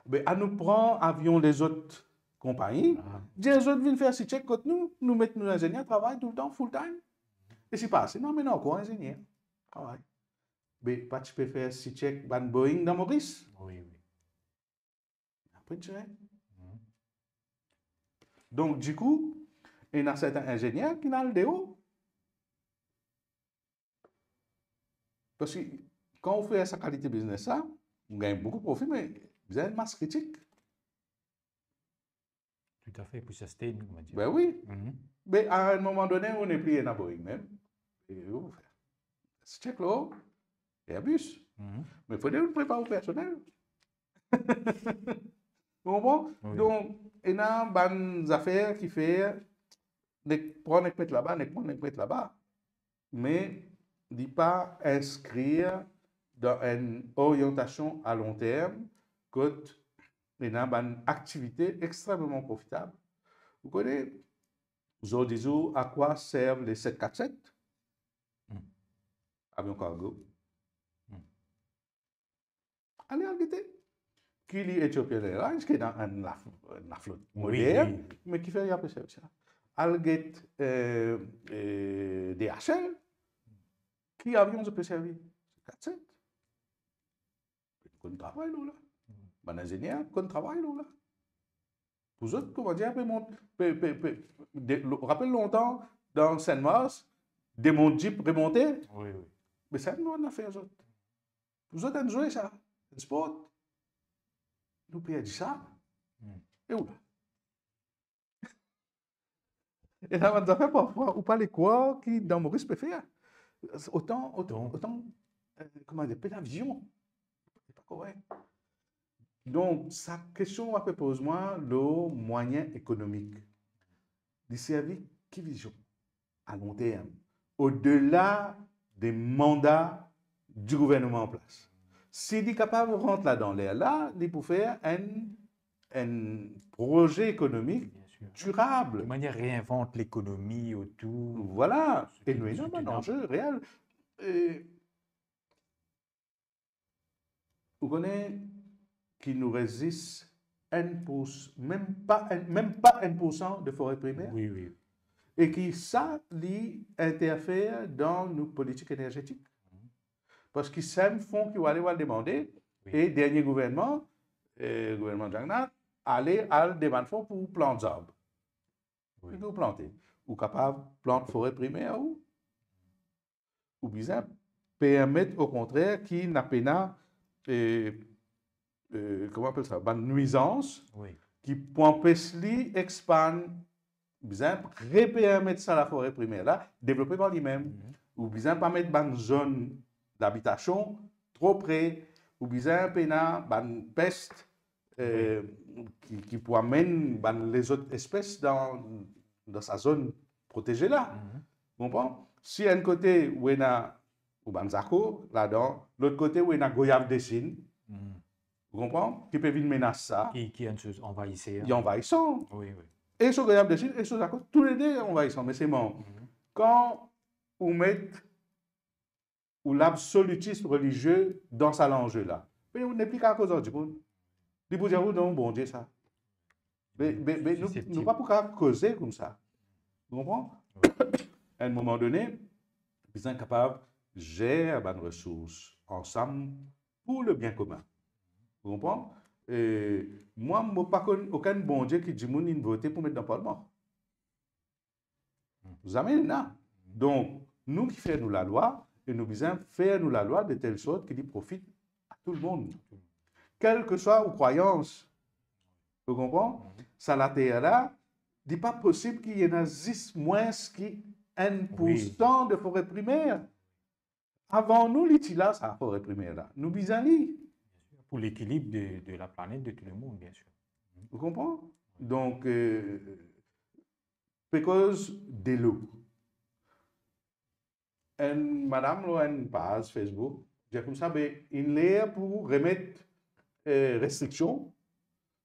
be, anou pran avion lezot konpagni, ah, dir zot vinn fer C-check kot nou, nou met nou inzenier travay toultan, full time. E si pa ase, nou amenn ankor inzenier travay. Be, pa ti pe fer C-check bann Boeing dan Moris? Wi, wi. Apre, ti ena. Mhm. Donk, dikou, ena sertin inzenier ki al deor. Paski kan ou fer sa kalite biznes la, ou gagn boukou profi, me bizin enn mas kritik. Toutafe, pou sustain, on va dire. Ben wi. Mhm. Me a enn moman done, ou nepli ena Boeing mem. E ou fer. Si ti enn Airbus. Mhm. Me fode ou prepar ou personel. Ou konpran? Wi. Donk, ena bann zafer ki fer, nek pran, nek met laba, nek pran, nek met laba. Me li pa inskrir dan enn oryantasion a long term, kot ena bann aktivite extrememan profitab. Ou kone, zordizour, a kwa serv le set kat set? Hmm. Avion kargo. Hmm. Ale al gete. Ki li Ethiopian Airlines, ki ena enn laf-, enn laflot, wi, modern, wi, me ki fer li ape servi sa. Al get, eh, eh, D H L, ki avion zot pe servi? Kat set. Konn travay lor la. Bann inzenier konn travay lor la. Pou zot, kouma dir, pe mont, pe, pe, pe, de, lo-, rapel lontan, dan Saint-Mars, demont dip, remonte. Wi, wi. Me sa, nou ena fer zot. Pou zot, enn zwe sa, enn sport. Nou perdi sa. Hmm. E ou la? Ena bann zafer parfwa, ou pa le krwar ki dan Moris pe fer. Otan, otan, donk, otan, eh, kouma dir, pena vizion. Se pa korek. Donk, sa kestion ou ape poz mwa lor mwayen ekonomik, li servi ki vizion a long term, odela de manda di gouvernman an plas. Si li kapav rant ladan ler la, li pou fer enn, enn proze ekonomik, bien sir, dirab. De manier reinvant lekonomi otour. Vwala. E nou ena bann anze reel. E ou kone ki nou res zis enn pou s-, mem pa enn, mem pa enn poursan de fore primer. Wi, wi. E ki sa, li interfer dan nou politik enerzetik. Paski sel fon ki ou ale, ou al demande, wi, e dernie gouvernman, eh, gouvernman Jagannath, ale al demann fon pou plant zab. Wi. Ki ou plante? Ou kapav plant fore primer ou? Ou bizin permet, okontrer, ki ena pena, eh, eh, kouma apel sa, bann nwizans, wi, ki pou anpes li expann. Bizin repermet sa lafore primer la devlope par limem. Mhm. Ou bizin pa met bann zone d'habitation tro pre. Ou bizin pena bann pest, eh, ki, ki pou amenn bann lezot espes dan, dan sa zone proteze la. Mhm. Ou konpran? Si enn kote ou ena ou bann zako ladan, lot kote ou ena goyav de Sin, Mhm. ou konpran? Ki pe vinn menas sa. Ki, ki enn soz anvayiser. Li anvayisan. Wi, wi. E so goyav de Sin, e so zako, toulede anvayisan, me selman, Mhm. kan ou met ou labsolitism relizie dan sa lanze la, me ou nepli kapav koz ar dimoun. Li pou dir ou, "Non, Bondie sa." Me, me, me nou, Siseptib. Nou pa pou kapav koze koumsa. Ou konpran? Wi. A enn moman done, bizin kapav zer bann resours ansam pou le bien komin. Ou konpran? E mwa, mo pa konn okenn Bondie ki dimoun inn vote pou met dan parlman. Zame ena. Donk, nou ki fer nou lalwa, e nou bizin fer nou lalwa de tel sort ki li profit a tou lemonn. Kelseswa ou krwayans, ou konpran? Mhm. Sa later la, li pa posib ki ena zis mwins ki enn poursan Wi. De fore primer. Avan nou, li ti la, sa fore primer la. Nou bizin li. Pou lekilib de, de laplanet, de tou lemonn, biensir. Ou konpran? Donk, eh, pe koz delo. Enn madam lor enn paz Facebook dir koumsa, be, inn ler pou remet, eh, restriksion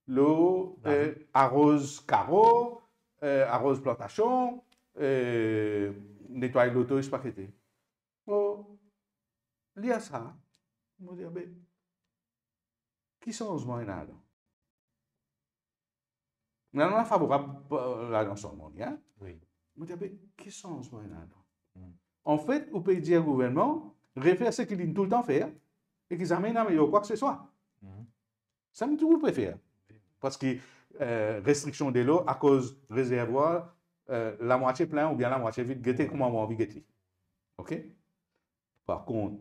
lor, eh, aroz karo, eh, aroz plantasion, eh, netway loto, ek cetera. Mo lir sa, mo dir, be, ki sanzman ena ladan? Mo ena favorab, eh, ladan sanzman, hein? Wi. Mo dir, be, ki sanzman ena ladan? Hmm. Anfet, ou pe dir gouvernman refer seki linn toultan fer e ki zame inn amelyor kwa ke se swa. Hmm. Sa nou tou pe fer. Parski, eh, restriksion delo akoz rezervwar, eh, lamwatie plin oubien lamwatie vid, gete kouma mo anvi get li. Ok? Par kont,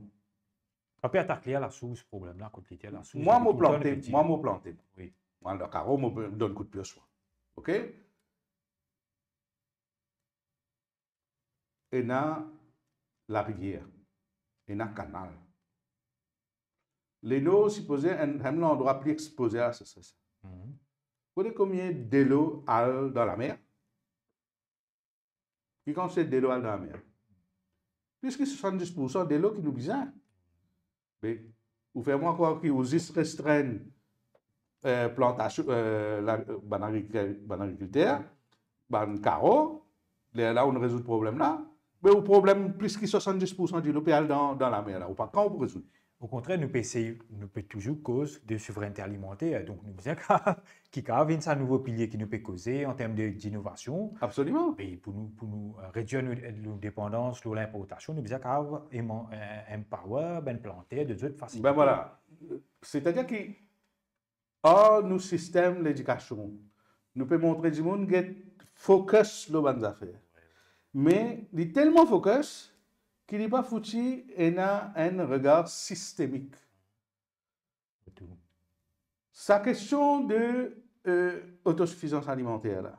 pa pe atak li a lasours problem la, kot li ti a lasours, mwa, mo plante, mwa, mo plante. Wi. Mwa, dan karo, mo donn kout pie, mwa. Ok? Ena larivier, ena kanal. Lenor sipoze enn, enn landrwa pli ekspoze a sa, sa, sa. Mhm. Kote konbien delo al dan lamer? Ki kantite delo al dan lamer? Plis ki swasanndis poursan delo ki nou bizin. Me ou fer mwa krwar ki ou zis restrenn, eh, plantasion, eh, la, bann agrikil-, bann agrikilter, bann karo, lerla ou'nn rezoud problem la. Me ou problem plis ki swasanndis poursan dilo pe al dan, dan lamer la, ou pa kan ou pou rezoud? Okontrer, nou pe esey, nou pe touzour koz de souverennte alimanter. Donk nou bizin ki kapav vinn sa nouvo pilie ki nou pe koze an term de, dinovasion. Absoliman. E pou nou, pou nou, eh, redir nou, nou depandans lor linportasion, nou bizin kapav eman-, eh, empower bann planter, donn zot fasilite. Ben vwala. Setadir ki ar nou sistem ledikasion, nou pe montre dimoun get focus lor bann zafer. Me li telman focus ki li pa fouti ena enn regar sistemik. Sa kestion de, eh, otosifizans alimanter la,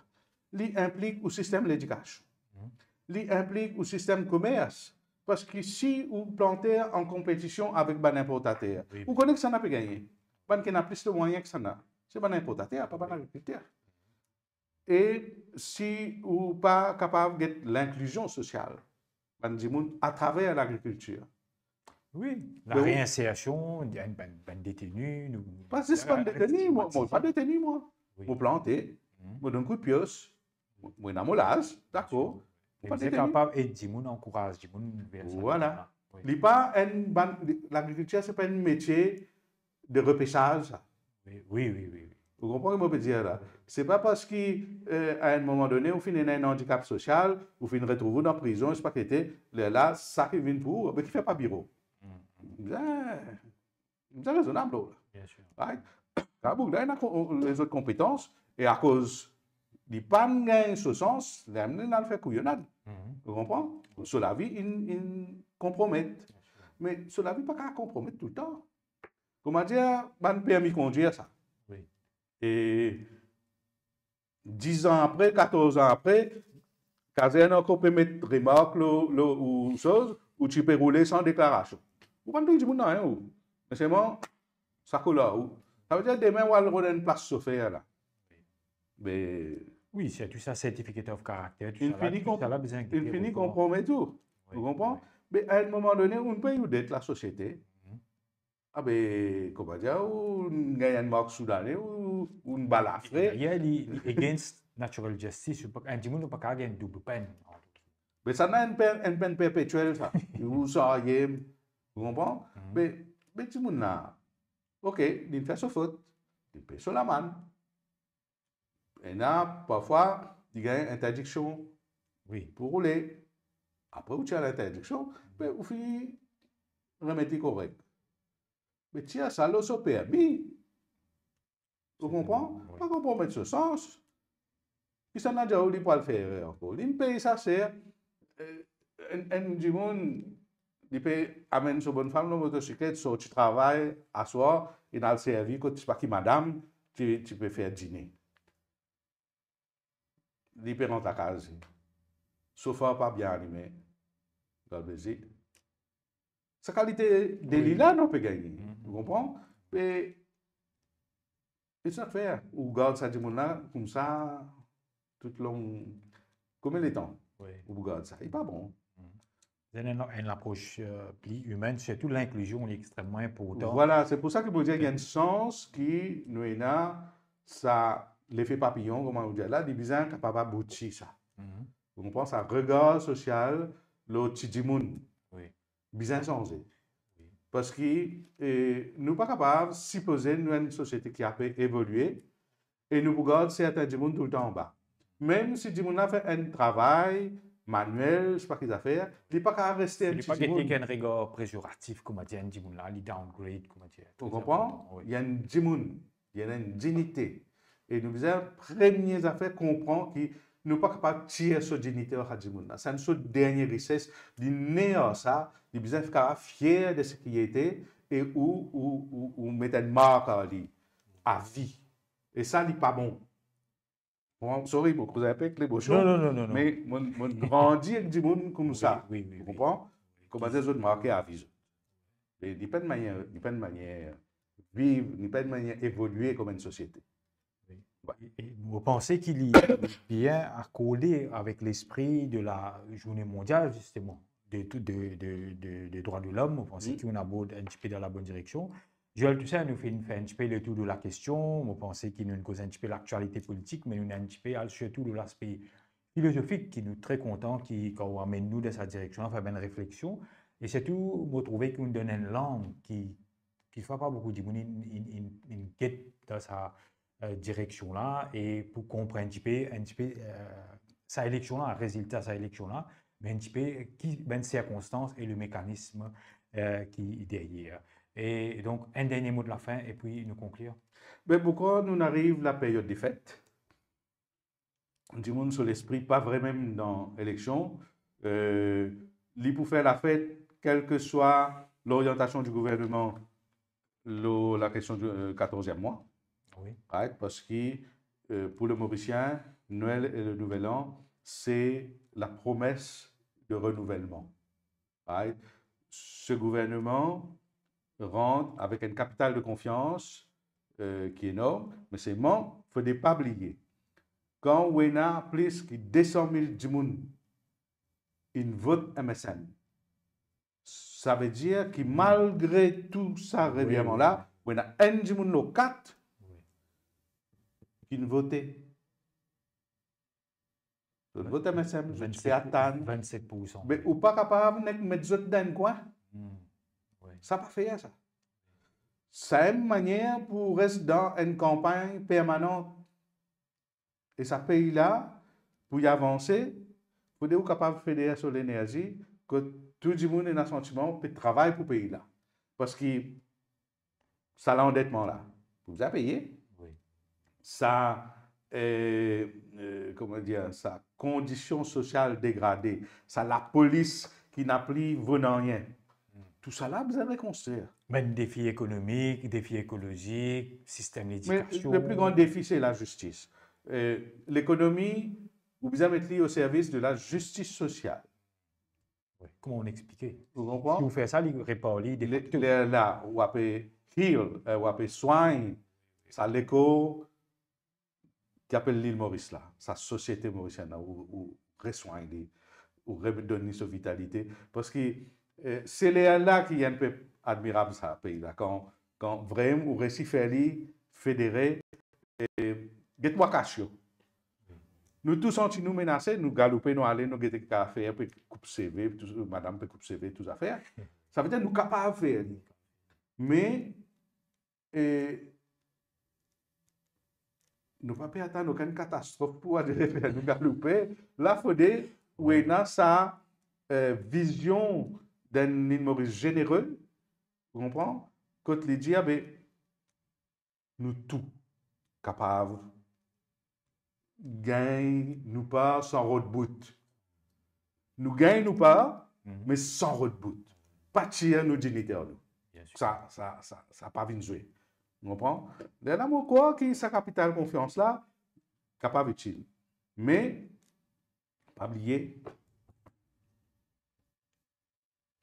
li inplik ou sistem ledikasion. Mhm. Li inplik ou sistem komers, parski si ou planter an konpetision avek bann inportater, wi, ou kone kisannla pe gagne? Bann ki ena plis lemwayin kisannla, se bann inportater, pa bann agrikilter. E si ou pa kapav get linklizion sosial bann dimoun atraver lagrikiltir. Wi, la reinsersion, bann, bann deteni, nou, pa zis bann deteni, mwa, mwa pa deteni, mwa. Wi. Mo plante, mhm, mo donn kout pie, mo, mo ena mo laz, dakor. Mo pa deteni. Kapav ed dimoun, ankouraz dimoun ver sa. Vwala. Wi. Li pa enn bann, lagrikiltir se pa enn metie de repesaz, sa. Wi, wi, wi, wi, wi. Ou konpran ki mo pe dir la? Se pa parski, eh, a enn moman done, ou finn ena enn andikap sosial, ou finn retrouv ou dan prizon, ek cetera, lerla, sa ki vinn pou ou, be ki fer pa biro. Mm, mm. Bizin, bizin rezonab, la. Bien sûr. Right? Kan boug la ena lezot konpetans, e akoz li pa'nn gagn so sans, li amenn al fer kouyonad. Mhm. Ou konpran? So lavi inn, inn konpromet. Bien sûr. Me so lavi pa kapav konpromet toultan. Kouma dir, bann permi kondwir sa. Wi. E diz an apre, katorz an apre, kazern ankor pe met remark lor, lor ou soz, ou ti pe roule san deklarasion. Ou pa'nn touy dimoun nanye, ou. Me selman, sa kola ou. Sa vedir demin ou al rod enn plas sofer la. Be, Wi, sirtou sa, certificate of character, inn fini konp-, inn fini konpromet ou. Ou konpran? Be, a enn moman done, ou pey ou det lasosiete. Abe, kouma dir, ou gagn enn mark soudane, ou, ou balafre. Dayer, li, li against natural justice, ou pa, enn dimoun pa kapav gagn doub penn. Be sa ena enn penn, enn penn perpetiel sa. Ou sarye, ou konpran? Be, be dimoun la, ok, li fer so fot, li pey so lamann. Ena, parfwa, li gagn interdiksion pou roule. Apre ou tir linterdiksion, be ou fini remet li korek. Be tir sa lor so permi. Ou konpran? Pa konpromet so sans. Kisannla dir ou li pou al fer erer ankor? Li pey sa ser. Eh, enn, enn dimoun, li pe amenn so bonnfam lor motosiklet, sorti travay aswar, inn al servi kot tipa ki madam ti, ti pe fer dine. Li pe rant lakaz li. Sofar pa bien alime. Gard plezir. Sa kalite deli la, nou pe gagne. Ou konpran? E it's not fair. Ou gard sa dimoun la koumsa toutlong, konbien letan ou pou gard sa? Li pa bon. Donn enn, enn lapros, eh, pli imenn, sirtou linklizion, li extreman inportan. Vwala, se pou sa ki mo dir, gagn sans ki nou ena sa lefe papiyon, kouma ou dir la, li bizin kapav abouti sa. Ou konpran, sa regar sosial lor ti dimoun bizin sanze. Parski, eh, nou pa kapav sipoze nou enn sosiete ki ape evolie e nou pou gard sertin dimoun toultan anba. Mem si dimoun la fer enn travay manuel, sipa ki zafer, li pa kapav reste enn ti dimoun. Li pa gete enn regar pezoratif, kouma dir, enn dimoun la, li downgrade, kouma dir. Ou konpran? Wi. Li enn dimoun, li ena enn dinite. E nou bizin premie zafer konpran ki nou pa kapav tir so dinite ar sa dimoun la. Sa enn so dernie rises, li ne ar sa, li bizin kapav fier de seki li ete e ou, ou, ou, ou met enn mark ar li, avi. E sa, li pa bon. Bon, sorry, mo koz enpe ek lemosion, me mo, mo grandi ek dimoun koumsa. Ou konpran? Kouma dir, zot marke avi zot. E li pa enn manier, li pa enn manier viv, li pa enn manier evolie kom enn sosiete. E, e mo panse ki li bien akorde avek lespri de la Zourne Mondial, zisteman, de, de, de, de, de drwa de lom. Mo panse ki nou abord enn tipe dan labonn direksion. Joel Toussaint, nou finn fer enn tipe letour de lakestion. Mo panse ki nou koz enn tipe laktialite politik, me nou enn tipe al sirtou de laspe filozofik ki nou tre kontan ki, kan ou amenn nou dan sa direksion la, fer bann refleksion. E sirtou, mo trouve ki nou donn enn lang ki, ki fwa pa boukou dimoun inn, inn, inn, inn get dan sa, eh, direksion la, e pou konprann enn tipe, enn tipe, eh, sa eleksion la, rezilta sa eleksion la, me enn tipe ki, bann sirkonstans e le mekanism, eh, ki deryer. E donk, enn dernie mo de lafin, epi nou konklir. Be, pou kan nou ariv laperiod defet, dimoun so lespri pa vremem dan eleksion, eh, li pou fer lafet, kelseswa loryantasion di gouverneman lor lakestion di, eh, katorzièm mwa. Right? Parski, eh, pou le Morisien, Nwel e le Nouvel An, se la promes de renouvelman. Right? Se gouverneman rant avek enn kapital de konfians, eh, ki enorm, me selman, fode pa bliye, kan ou ena plis ki de san mil dimoun inn vot M S M, savedir ki malgre tou sa revirman la, ou ena enn dimoun lor kat ki'nn vote. Zot vot M S M, zot ti pe atann. Be ou pa kapav nek met zot dan enn kwin. Sa pa fer sa. Sa enn manier pou res dan enn kanpagn permanan. E sa pei la, pou li avanse, fode ou kapav fede so lenerzi, kot tou dimoun ena santiman ou pe travay pou pei la. Parski sa landetman la, pou bizin peye. Sa, eh, eh, kouma dir, sa kondision sosial degrade, sa lapolis ki napli vo nanye. Tousala bizin rekonstrir. Bann defi ekonomik, defi ekolozik, sistem ledikasion. Me le pli gran defi, se lazistis. Eh, lekonomi, ou bizin met li o servis de lazistis sosial. Wi, kouma ou explike? Ou konpran? Si ou fer sa, li repar li defakto. Lerla, ou ape heal, eh, ou ape swagn sa lekor ki apel Lil Moris la, sa sosiete morisienn la, ou, ou reswagn li, ou redonn li so vitalite. Parski, eh, se ler la ki enn pe admirab sa pei la, kan, kan vremem ou resi fer li federe, eh, get mwa kas yo. Nou tou santi nou menase, nou galoupe, nou ale, nou gete ki kapav fer, pe koup seve, tou, madam pe koup seve, tou zafer. Savedir nou kapav fer li. Me, e, nou pa pe atann okenn katastrof pou arive fer nou galoupe. La, fode ou ena sa, eh, vizion d'enn Lil Moris zenere, ou konpran? Kot li dir, abe, nou tou kapav gagn nou par san rod bout. Nou gagn nou par, mhm, me san rod bout. Pa tir nou dignite nou. Bien sûr. Sa, sa, sa, sa pa vinn zwe. Ou konpran? Lerla mo krwar ki sa kapital konfians la kapav itil. Me, pa bliye,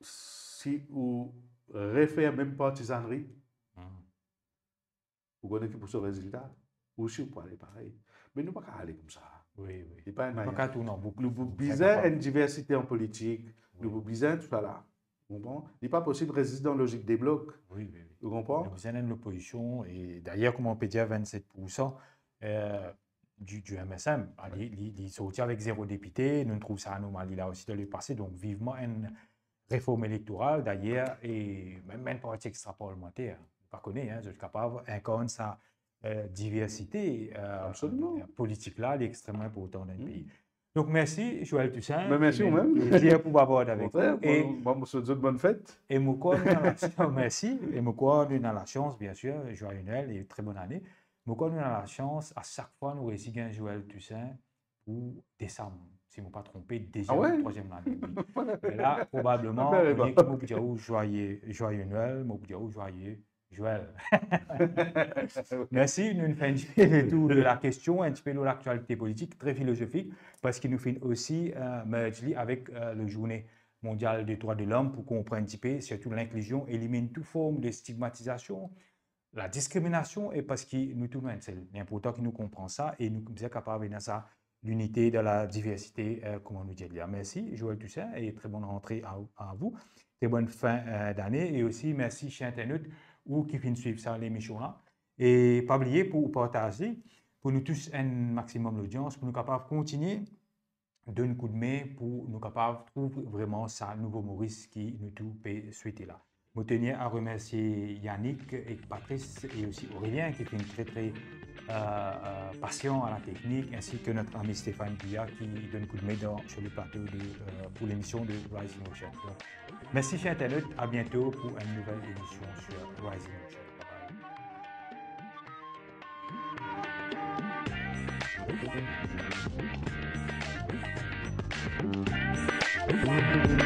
si ou refer mem partizannri, mhm, ou kone ki pou so rezilta, ou osi ou pou ale parey. Me nou pa kav ale koumsa. Wi, wi. Li pa enn manier. Nou pa kav tourn an bouk. Nou pou bizin enn diversite an politik, wi, nou pou bizin tou sa la. Ou konpran? Li pa posib res zis dan lozik de blok. Wi, wi, wi. Ou konpran? Nou bizin enn lopozision, e dayer, kouma ou pe dir, vennset poursan, eh, di, di M S M, ah, li, li, li sorti avek zero depite, nou trouv sa anormal, li la osi dan lepase, donk vivman enn reform elektoral, dayer, e mem, mem parti extraparlimanter, pa kone, hein, zot kapav inkarn sa, eh, diversite, eh, politik la, li extreman inportan dan enn pei. Donk, mersi, Joël Toussaint. Ben, mersi ou mem. Plezir pou bavard avek ou. Okontrer, e bon, bon, mo swet zot bonn fet. E mo krwar nou ena lasians, mersi. E mo krwar nou ena lasians, biensir, joyeux Noël e tre bonn ane. Mo krwar nou ena lasians, a sak fwa nou resi gagn Joël Toussaint pou desam, si mo pa tronpe, deziem, ah ouais? Trwaziem lane, wi. Me la, probableman, olie ki mo pou dir ou joyeux, joyeux Noël, mo pou dir ou joyeux Joël. Mersi, nou finn fer enn tipe letour de la kestion, enn tipe lor laktialite politik, tre filozofik, parski nou finn osi, eh, merge li avek, eh, le Journée Mondiale des Droits de l'Homme pou konpran enn tipe, sirtou linklizion, elimin tou form de stigmatizasion, la diskriminasion, e parski nou tou nou enn sel. Li inportan ki nou konpran sa e nou bizin kapav ena sa linite dan la diversite, eh, kouma nou dir li la. Mersi, Joël Toussaint, e tre bonn rantre a, a vou. Tre bonn fin, eh, dane. E osi, mersi, ser internat, ou ki finn swiv sa lemision la. E pa bliye pou ou partaz li, pou nou tous enn maximum lodians, pou nou kapav kontigne donn koudme pou nou kapav trouv vreman sa nouvo Moris ki nou tou pe swete la. Mo tenir a remersie Yannick ek Patrice e osi Aurélien ki finn tre, tre, eh, eh, pasian a la teknik, ainsi que notre ami Stéphane Guillard ki donn koudme dan, sur le plateau de, eh, pou lemision de Rising Ocean. Donk, mersi, ser internat, a biento pou enn nouvel emision sur Rising Ocean. Bye bye.